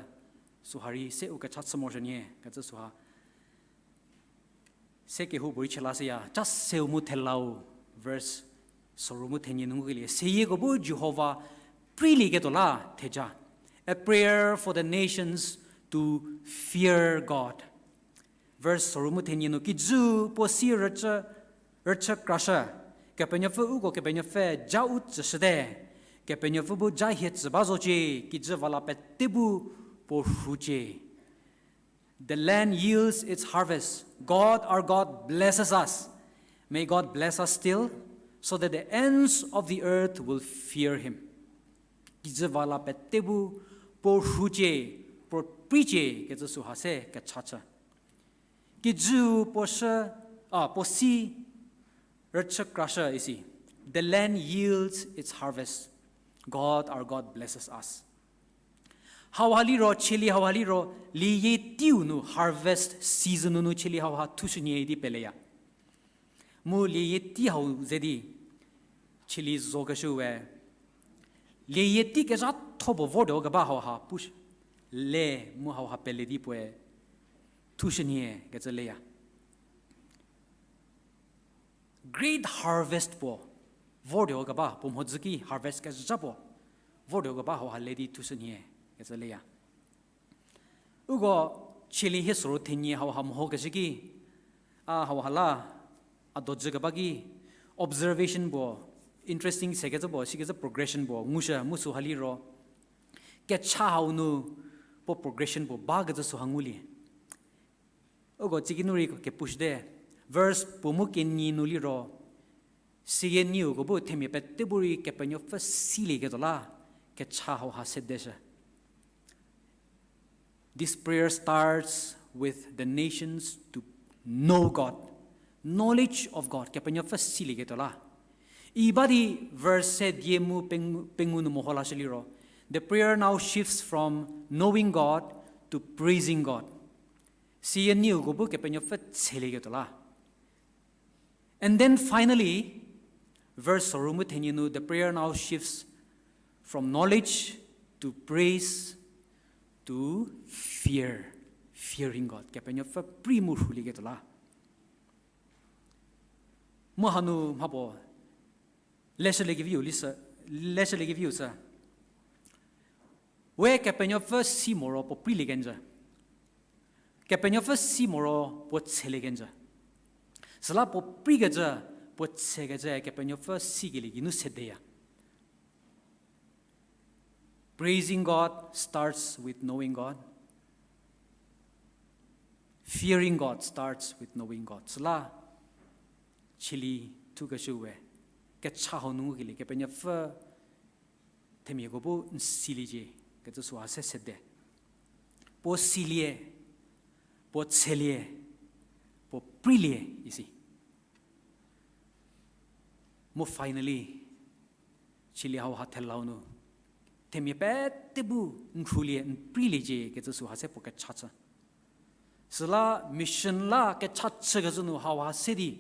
süha rei se u kecha chü morosuo nie kecü süha se kehoupuorei chü la shüya, cha seu mu thelau, verse soru mu thenie nu ngukelie, seyieko bu Jihova preilieketuo la theja. A prayer for the nations to fear God. Verse soru mu thenie nu, kijü puo si rüchü, rüchü krashü, Kepenuopfü uko Kepenuopfü ja u tsüshüte, Kepenuopfü bu ja hie tsü ba zocie, kijü va la pete bu puo rhucie. The land yields its harvest. God, our God, blesses us. May God bless us still, so that the ends of the earth will fear him. Kijü va la pete bu puo rhucie, puo preicie kecü süha se kecha chü. Kijü puo shü, a, puo si rüchü krashü isi. The land yields its harvest. God, our God, blesses us. Hauha liro, cheli hauha liro, lieyie teiu nu harvest season nu cheli hauha thushünie di peleya. Mu lieyie tei hau ze di cheli zokeshüe, lieyie tei kezhatho puo vortuo keba hauha push le mu hauha pele di puoe thushünie kecü leya. Great harvest puo vortuo keba, puo mhodzü ki harvest kezha puo vortuo keba hauha le di thushünie kecü leya. Uko cheli hie soro thenie hauha mehokeshü ki, a hauha la a dojü keba ki observation puo, interesting sekecü puo, sikecü progression puo ngushü mu süha liro, kecha hau nu puo progression puo bakecü süha ngulie. Uko tsiki nu rei kepushüte, verse puo mu kenie nu liro, siyie nieko bu themia pete bu rei Kepenuopfü silieketuo la kecha hauha sedeshü. This prayer starts with the nations to know God, knowledge of God, Kepenuopfü silieketuo la. I ba di verse se die mu peng-, pengou nu meho lashü liro, the prayer now shifts from knowing God to praising God. Siyie nieko bu Kepenuopfü tselieketuo la. And then finally, verse soru mu thenie nu, the prayer now shifts from knowledge to praise to fear, fearing God. Kepenuopfü prei mu rhulieketuo la. Mu hanu mhapuo leshüliekeviu lishü, leshüliekeviu sü, we Kepenuopfü si moro puo preilie kenjü. Kepenuopfü si moro puo tselie kenjü. Süla puo preikecü, puo tsekecü Kepenuopfü sikelie geinu sedeya. Praising God starts with knowing God. Fearing God starts with knowing God. Süla cheli thukeshüe, kecha hau nu ngukelie Kepenuopfü themiako bu n siliecie kecü süha se sede. Puo silie, puo tselie, puo preilie isi. Mu finally, cheli hauha thelau nu themia pete bu n rhulie, n preiliecie kecü süha se puo kecha chü. Süla mission la kecha chükecü nu hauha se di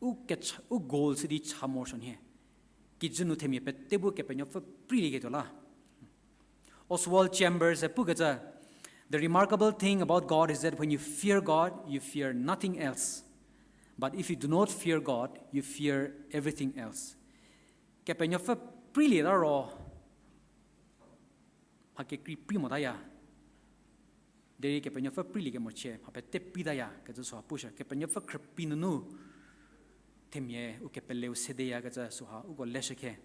u kecha, u goal sü di cha morosuo nhie. Kijü nu themia pete bu Kepenuopfü preilieketuo la. Oswald Chambers e pukecü, the remarkable thing about God is that when you fear God, you fear nothing else. But if you do not fear God, you fear everything else. Kepenuopfü preilieta ro, mha kekrei prei motaya. Derei Kepenuopfü preiliekemo chie mha pete preitaya kecü süha pushü. Kepenuopfü khrüpie nunu themia u kepeleu sedeya kecü süha uko leshükhe.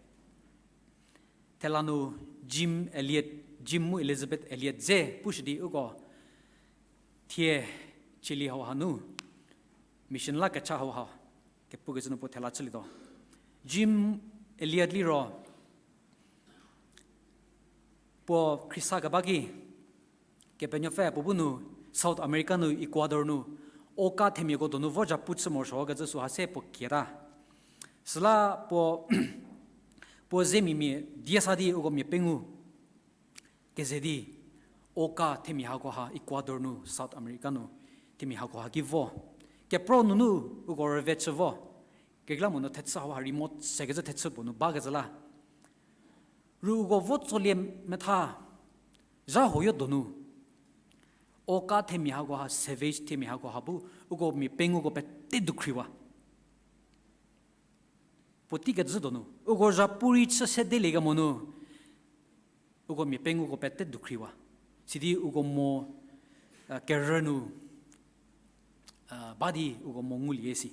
Thela nu Jim Elliot, Jim mu Elizabeth Elliot ze pushü di uko thie cheli hauha nu mission la kecha hauha kepukecü nu puo thela chülietuo. Jim Elliot liro puo khriesa keba ki, Kepenuopfü puo bu nu South America nu Ecuador nu Oka themiako donu vo zhapu chü morosuo kecü süha se puo kieta. Süla puo, puo zemia mia die sa di uko mia pengou keze di, Oka themia hakoha Ecuador nu, South America nu, themia hakoha ki vo. Kepro nunu uko rüve chü vo. Kekreilamonyü thechü hauha remote se kecü thechü puo nu bakecü la. Ru uko vo tsolie metha, zha huoyo donu. Oka themia hakoha, savage themia hakoha bu, uko mia penguko pete dukhriwa. Puotei kecü donu uko zhapu rei chü sedelie kemo nu, uko mia penguko pete dukhriwa. Sidi uko mo, kerü nu ba di uko mo ngulie si.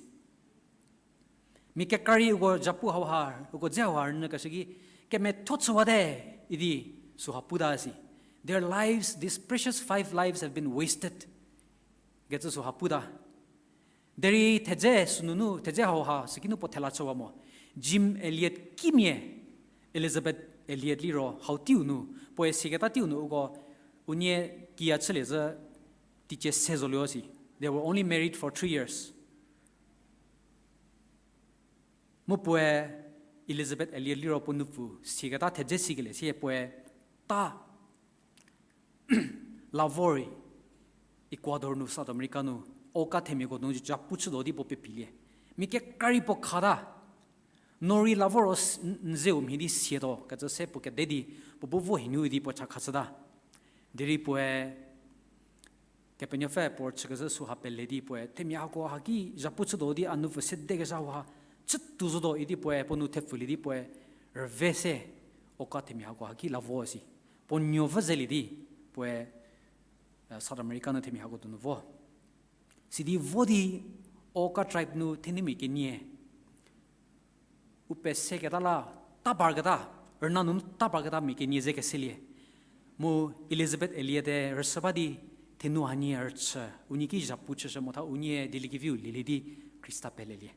Mia kekra rei uko zhapu hauha, uko dze hauha rünyükeshü ki, kemetho chüwate idi süha puta si. Their lives, these precious five lives have been wasted kecü süha puta. Derei thedze sünunu, thedze hauha sükinu puo thela chüwa mo. Jim Elliot kimia, Elizabeth Elliot liro hau teiu nu, puoe siaketa teiu nu uko unie kiya chülie zhü teicie se zolie si. They were only married for three years. Mu puoe Elizabeth Elliot liro puo nupfu siaketa thedze sikelie sie puoe ta lavor Ecuador nu, South America nu, Oka themiako nu zhapu chütuo di puo pepilie. Mia kekra rei puo khata. No rei lavor n-, n zeu mhie di sietuo kecü se puo kede di, puo bu vo hienu di puo cha khashüta. Derei puoe Kepenuopfü puo chükezhü süha pele di puoe themia hakoha ki zhapu chütuo di a nupfu sedekezha hauha chütuo zotuo idi puoe puo nou thepfulie di puoe rüve se Oka themia hakoha ki lavo si. Puo nuo vü zelie di puoe South America nu themia hako donu vo. Sidi vo di Oka tribe nu thenumia kenie u peseketa la, ta parketa, rüna nunu ta parketa mia kenie ze keselie. Mu Elizabeth Elliot-e rüsü ba di thenu hanie rüchü, unie ki zhapu chüshü motha unie Dieliekeviu lielie di Khrista pelelie.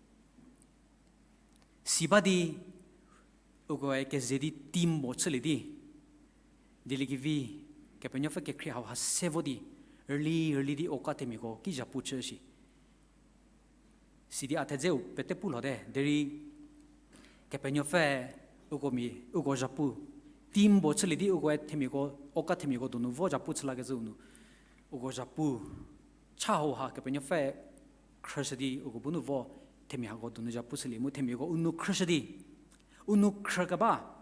Si ba di ukoe keze di team puo chülie di, Dieliekevi Kepenuopfü kekhrie hauha se vo di, rüli rüli di Oka themiako ki zhapu chü shi. Sidi a thedzeu pete pu lhote derei Kepenuopfü uko mia, uko zhapu team puo chülie di ukoe themiako, Oka themiako donu vo zhapu chü lakecüu nu, uko zhapu cha hauha Kepenuopfü khrüshü di uko bu nu vo themia hako donu zhapu chülie mu themiako u nou khrüshü di, u nou khrükeba,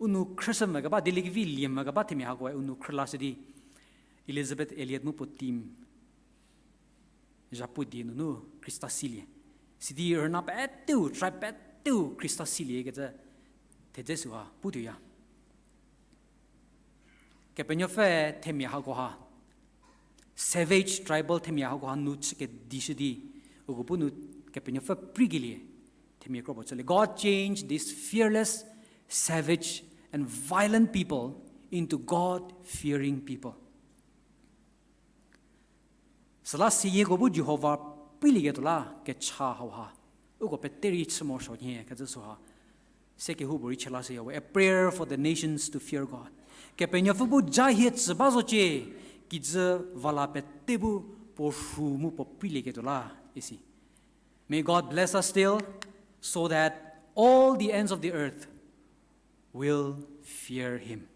u nou khrüshü mvükeba, Dieliekevi lie mvükeba themia hakoe u nou khrü lashü di Elizabeth Elliot mu puo team zhapu die nunu Khrista silie. Sidi rüna peteu, tribe peteu Khrista siliekecü thedze süha putuoya. Kepenuopfü themia hakoha, savage tribal themia hakoha nu chü kedishü di, uko bu nu Kepenuopfü preikelie themia kro puo chülie. God changed this fearless, savage, and violent people into God-fearing people. Süla siyieko bu Jihova preilieketuo la kecha hauha uko pete rei chü morosuo nhie kecü süha se kehoupuorei chü lashüya we, a prayer for the nations to fear God. Kepenuopfü bu ja hie tsü ba zocie, kijü vala pete bu puo rhu mu puo preilieketuo la isi. May God bless us still, so that all the ends of the earth will fear him.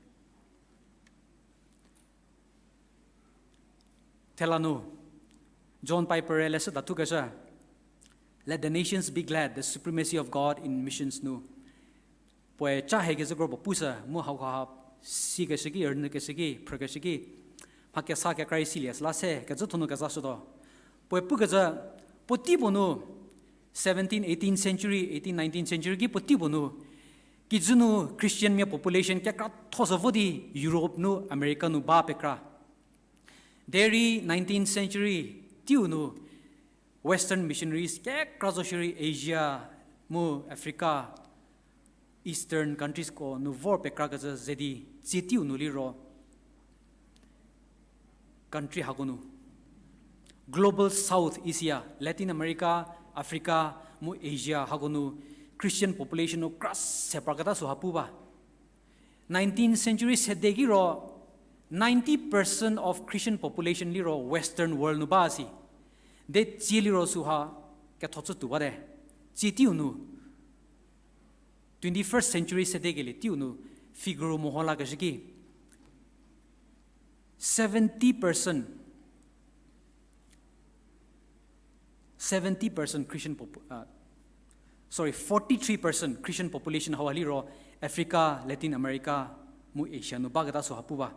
Thela nu, John Piper-e leshüda thukeshü, Let the nations be glad, the supremacy of God in missions nu. Puoe cha hie kezhü kro puo pushü, mu hauha sikeshü ki, rünyükeshü ki, phrükeshü ki, mha kesa kekra rei silie süla se kecü thonu kezashütuo. Puoe pukecü, puotei puo nu, seventeen, eighteenth century, eighteen, nineteenth century ki puotei puo nu, kijü nu Christian mia population kekratho sü vo di Europe nu, America nu ba pekra. Derei nineteenth century teiu nu Western missionaries kekra zo shierei Asia mu Africa, Eastern countriesko nu vor pekrakecü ze di, tsie teiu nu liro country hako nu, Global South isi ya, Latin America, Africa, mu Asia hako nu Christian population nu kra se parketa süha pu ba. Nineteenth century sede ki ro, ninety percent of Christian population liro Western world nu ba si. De tsie liro süha ketho chü tuo bate. Tsie teiu nu, twenty-first century sedekelie teiu nu figure meho lakeshü ki, seventy percent, seventy percent Christian pop-, uh, sorry, forty-three percent Christian population hauha liro Africa, Latin America, mu Asia nu baketa süha pu ba.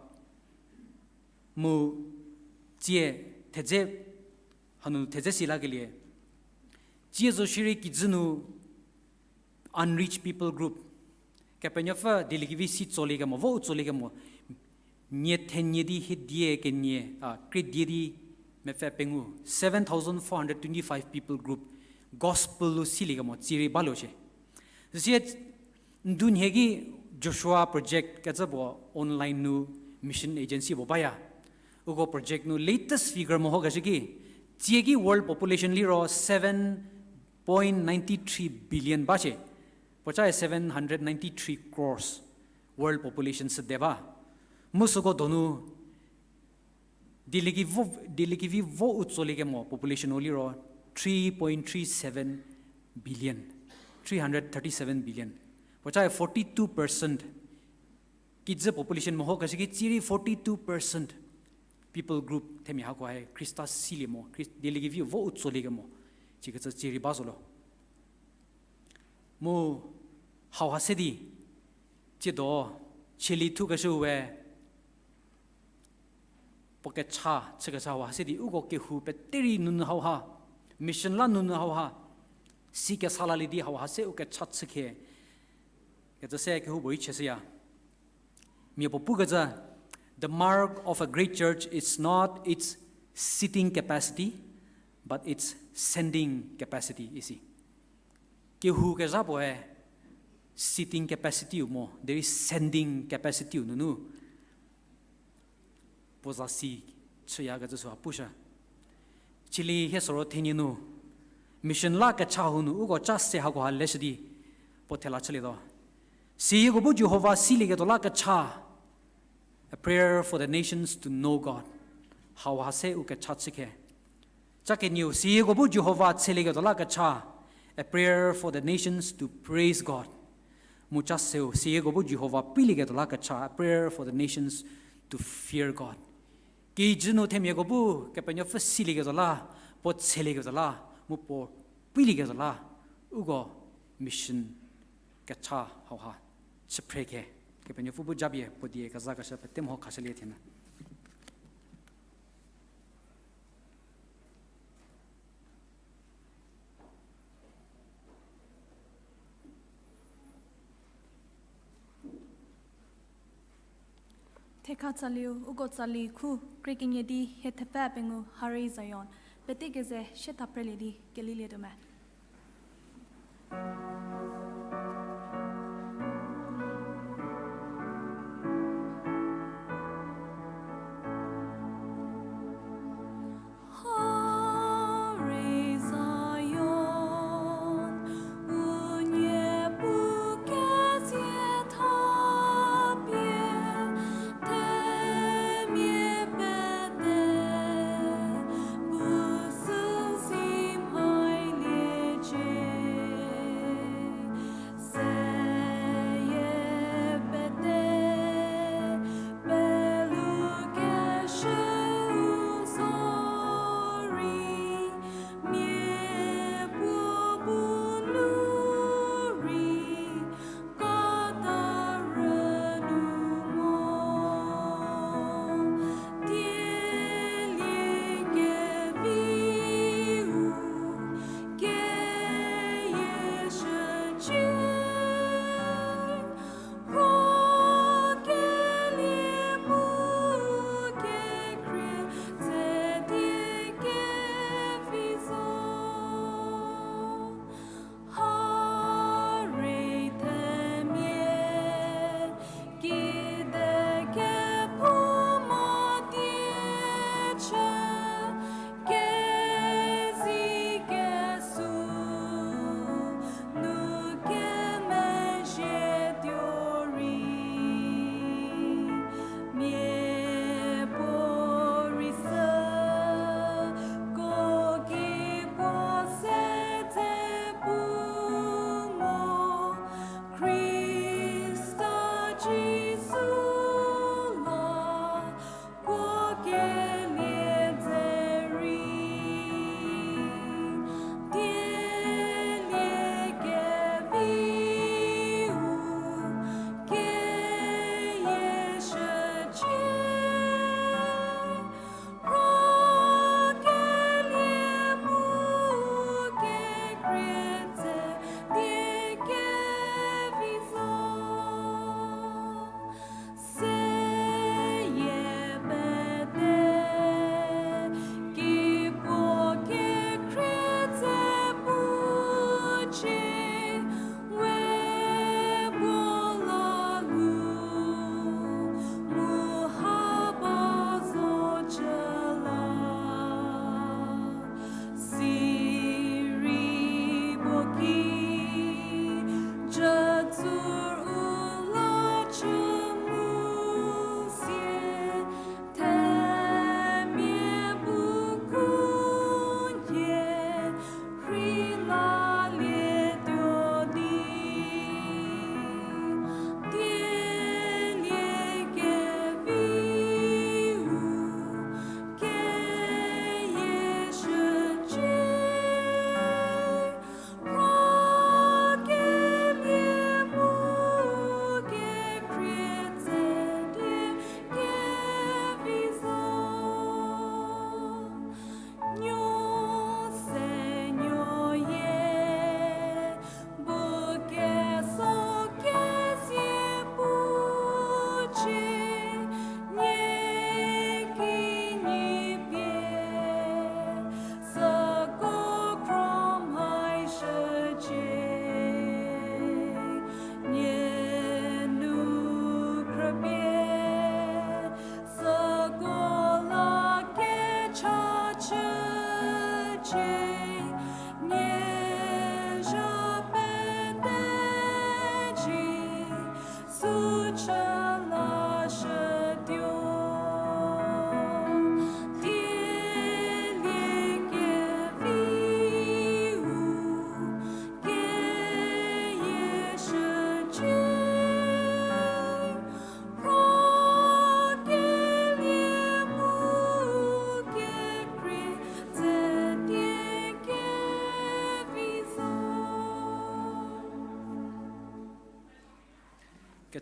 Mu tsie thedze, hanu thedze si lakelie, tsie zo shierei kijü nu unreached people group, Kepenuopfü dieliekevi si tsoliekemo, vo u tsoliekemo, nie thenie di hie die kenie, a, krie die di mepfü pengou, seven thousand four hundred twenty-five people group, gospel lu siliekemo tsie rei baluo shie. Süsie ndunhie ki Joshua Project kecü puo online nu mission agency puo baya. Uko project nu latest figure mehokeshü ki, tsie ki world population liro seven point nine three billion ba shie. Puocae seven hundred ninety-three crores world population süde ba. Mu süko donu dieliekevi vo, dieliekevi vo u tsoliekemo population-u liro three point three seven billion, three hundred thirty-seven billion. Puocae forty-two percent kijü population mehokeshü ki tsie rei forty-two percent people group themia hakoe Khrista silie mo, Khrist-, dieliekeviu vo u tsoliekemo, sikecü tsie rei ba zolo. Mu hauha se di, tsiedo, cheli thukeshüu we, puo kecha chükeshü hauha se di, uko kehou pete rei nunu hauha, mission la nunu hauha, si kesa lalie di hauha se u kecha chükhie, kecü se kehoupuorei chüshüya. Mia puo pukecü, the mark of a great church is not its seating capacity, but its sending capacity isi. Kehou kezha puoe seating capacity-u mo, derei sending capacity-u nunu puo zasi chüyakecü süha pushü. Chili hie soro thenie nu, mission la kecha hau nu uko cha se hakoha leshü di, puo thela chülietuo. Sihieko bu Jihova silieketuo la kecha, a prayer for the nations to know God. Hauha se u kecha chükhe. Cha kenieu, sihieko bu Jihova tselieketuo la kecha, a prayer for the nations to praise God. Mu cha seu, sihieko bu Jihova pilieketuo la kecha, a prayer for the nations to fear God. Kijü nu themiako bu Kepenuopfü silieketuo la, puo tselieketuo la, mu puo pilieketuo la, uko mission kecha hauha chüphre khe. Kepenuopfü bu japie puo die kezakeshü pete meho khashülie thienyü. Thekha tsaliu uko tsali khu krie kenie di hie thepfü pengou Hari Zion, pete keze sie thaprelie di kelilietuo me.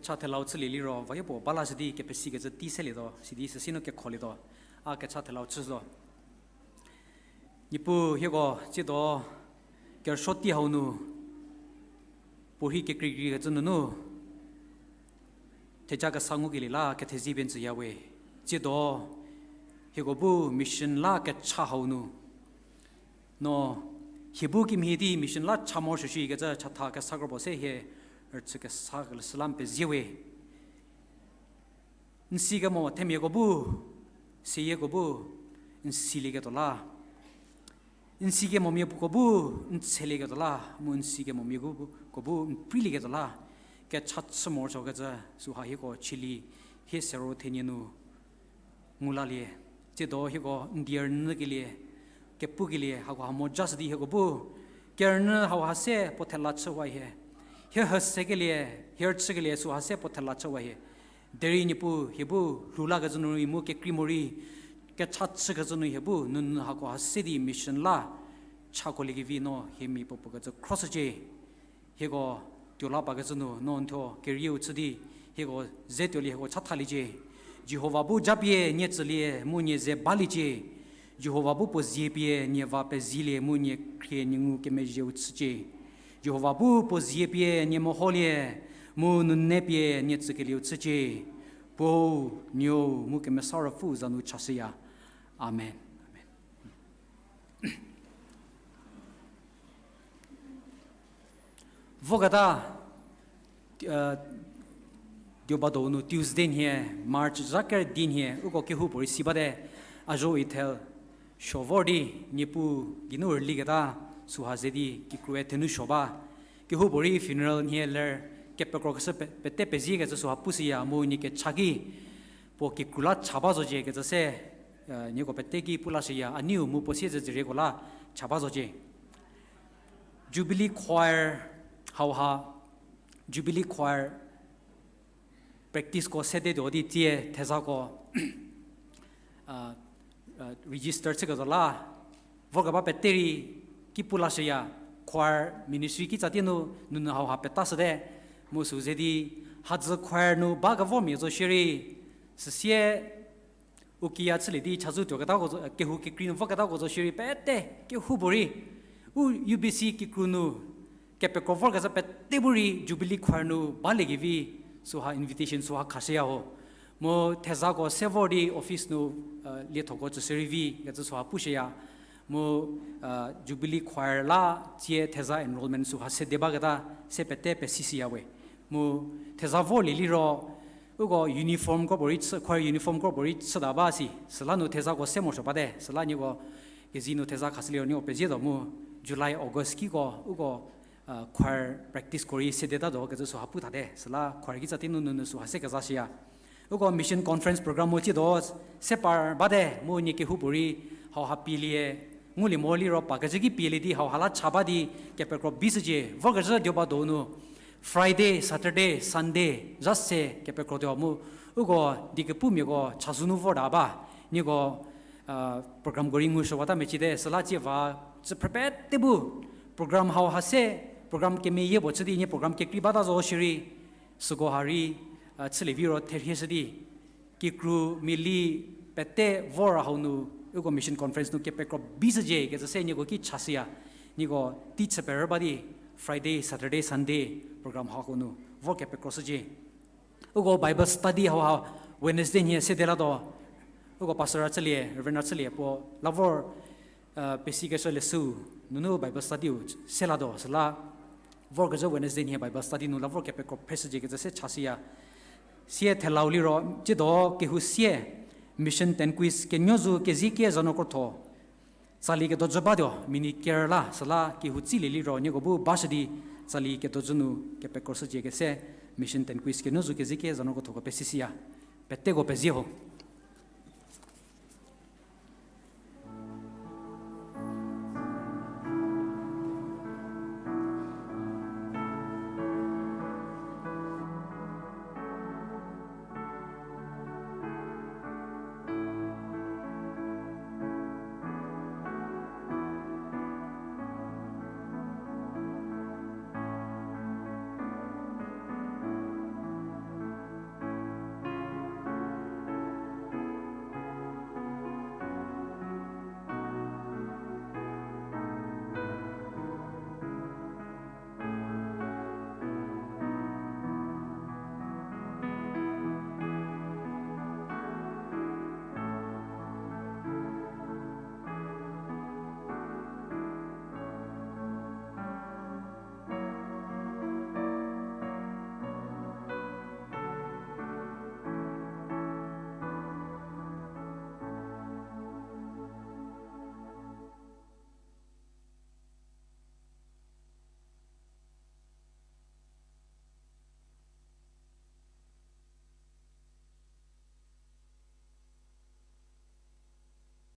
Kecha thelau chülie liro, vayo puo balashü di kepesikecü tei selietuo, sidi süsie nu kekholietuo, a kecha thelau chütuo. Niepuu hieko tsiedo kerüsuo tei hau nu, puorhi kekreikreikecü nunu, theja kesa ngukelie la kethezie pie n tsüyawe. Tsiedo hieko bu mission la kecha hau nu, no, hie bu kimhie di mission la cha morosuo shikecü chatha kesa kro puo se hie rüchü kesa kelhou süla n pezie we. N sikemo themiako bu, seyieko bu, n silieketuo la. N sikemomia puoko bu, n tshelieketuo la, mu n sikemomia ko bu, n preilieketuo la. Kecha chü morosuokecü, süha hieko chülie, hie sero thenie nu ngu lalie. Tsiedo hieko n die rünyükelie, kepukelie, hako ha mojashü di hieko bu, kerünyü hauha se puo thela chüwa hie. Hie hüsekelie, hie rüchükelie süha se puo thela chüwa hie. Derei Niepuu hie bu lhoulakecü nu rei mu kekrei morei, kecha chükecü nu hie bu, nunu hako ha se di mission la, chakoliekevi no hie mia puopuo kecü khroshücie. Hieko tuo la pakecü nu, no n thuo kerieu chü di, hieko ze tuolie hieko chathaliecie. Jihova bu japie nie tsülie, mu nie ze baliecie. Jihova bu puo zie pie nie va pezilie, mu nie khrie nie ngukemezhieu chücie. Jihova bu puo zie pie nie meholie, mu nune pie nie tsükelieu chücie. Puou, Nuou, mu Kemesa Ruopfüu za nu chashüya. Amen. Amen. Voketa, uh, Diobado nu Tuesday nhie, March zha ker di nhie, uko kehoupuorei si bate, Azo Ethel suo vor di, Niepuu geinu rüliketa, süha ze di, kikrue thenu suo ba. Kehoupuorei funeral nhie ler, kepekrokeshü pe-, pete peziekecü süha pushüya mu nie kecha ki, puo kikru la cha ba zocie kecü se, uh, nieko pete ki pu lashüya, a neiu mu puo siezedzürieko la cha ba zocie. Jubilee choir hauha, Jubilee choir practiceko sedetuo di tsie thezako, uh, register chüketuo la, vokeba pete rei ki pu lashüya, choir ministry kitsa tie nu, nunu hauha petashüte, mu sü ze di, hadzü choir nu bakevomia zo shierei, süsie u kiya chülie di chazou tuoketako zo, kehou kekrei nu voketako zo shierei pete, kehoupuorei, u U B C kikru nu, kepekro vorkezha pete bu rei Jubilee choir nu baliekevi, süha invitation süha khashüya ho. Mu thezako se vor di office nu, uh, liethoko tsüshü rei vi kecü süha pushüya. Mu, uh, Jubilee choir la tsie theza enrollment süha sede baketa se pete pesishüya we. Mu theza vorlie liro, uko uniform kropuorei chü, choir uniform kropuorei chüta ba si, süla nu thezako se morosuo bate, süla nieko kezi nu theza khashü liro nieko pezietuo mu July, August kiko, uko, uh, choir practiceko rei sedetatuo kecü süha pu thate, süla choir kitsa tie nu nunu süha se kezashüya. Uko mission conference program mu tsiedo se par bate mu nie kehoupuorei hauha pielie, ngulie mo liro pakecü ki pielie di hauha la cha ba di kepekro bishücie, vorkezhü Diobado nu Friday, Saturday, Sunday zha se kepekrotuo mu, uko diekepumiako chazou nu vorta ba, nieko, uh, programko rei ngushüwata mecite, süla tsie va, tsü phrü pete bu, program hauha se, program kemeyie puo chü di nie program kekrei bata zo shierei, süko ha rei, uh, chülie viro therhieshü di, kikru mili pete vor hau nu, uko mission conference nu kepekro bishücie kecü se nieko ki chashüya, nieko tei chü perü ba di, Friday, Saturday, Sunday program hako nu vor kepekroshücie. Uko Bible study hauha Wednesday nhie sede latuo, uko pastor a chülie, Reverend a chülie puo la vor, uh, pesikeshü leshüu nunu Bible study-u se latuo, süla vorkezhü Wednesday nhie Bible study nu la vor kepekro phreshücie kecü se chashüya. Sie thelau liro, tsiedo kehou sie, Mission Ten Quiz kenuo zu kezie kie zha nu krotho, tsali kedojü batuo, minute ker la, süla kehou tsilie liro, nieko bu bashü di, tsali kedojü nu kepekroshücie kese, Mission Ten Quiz kenuo zu kezie kie zha nu krothoko pesishüya. Peteko pezie ho.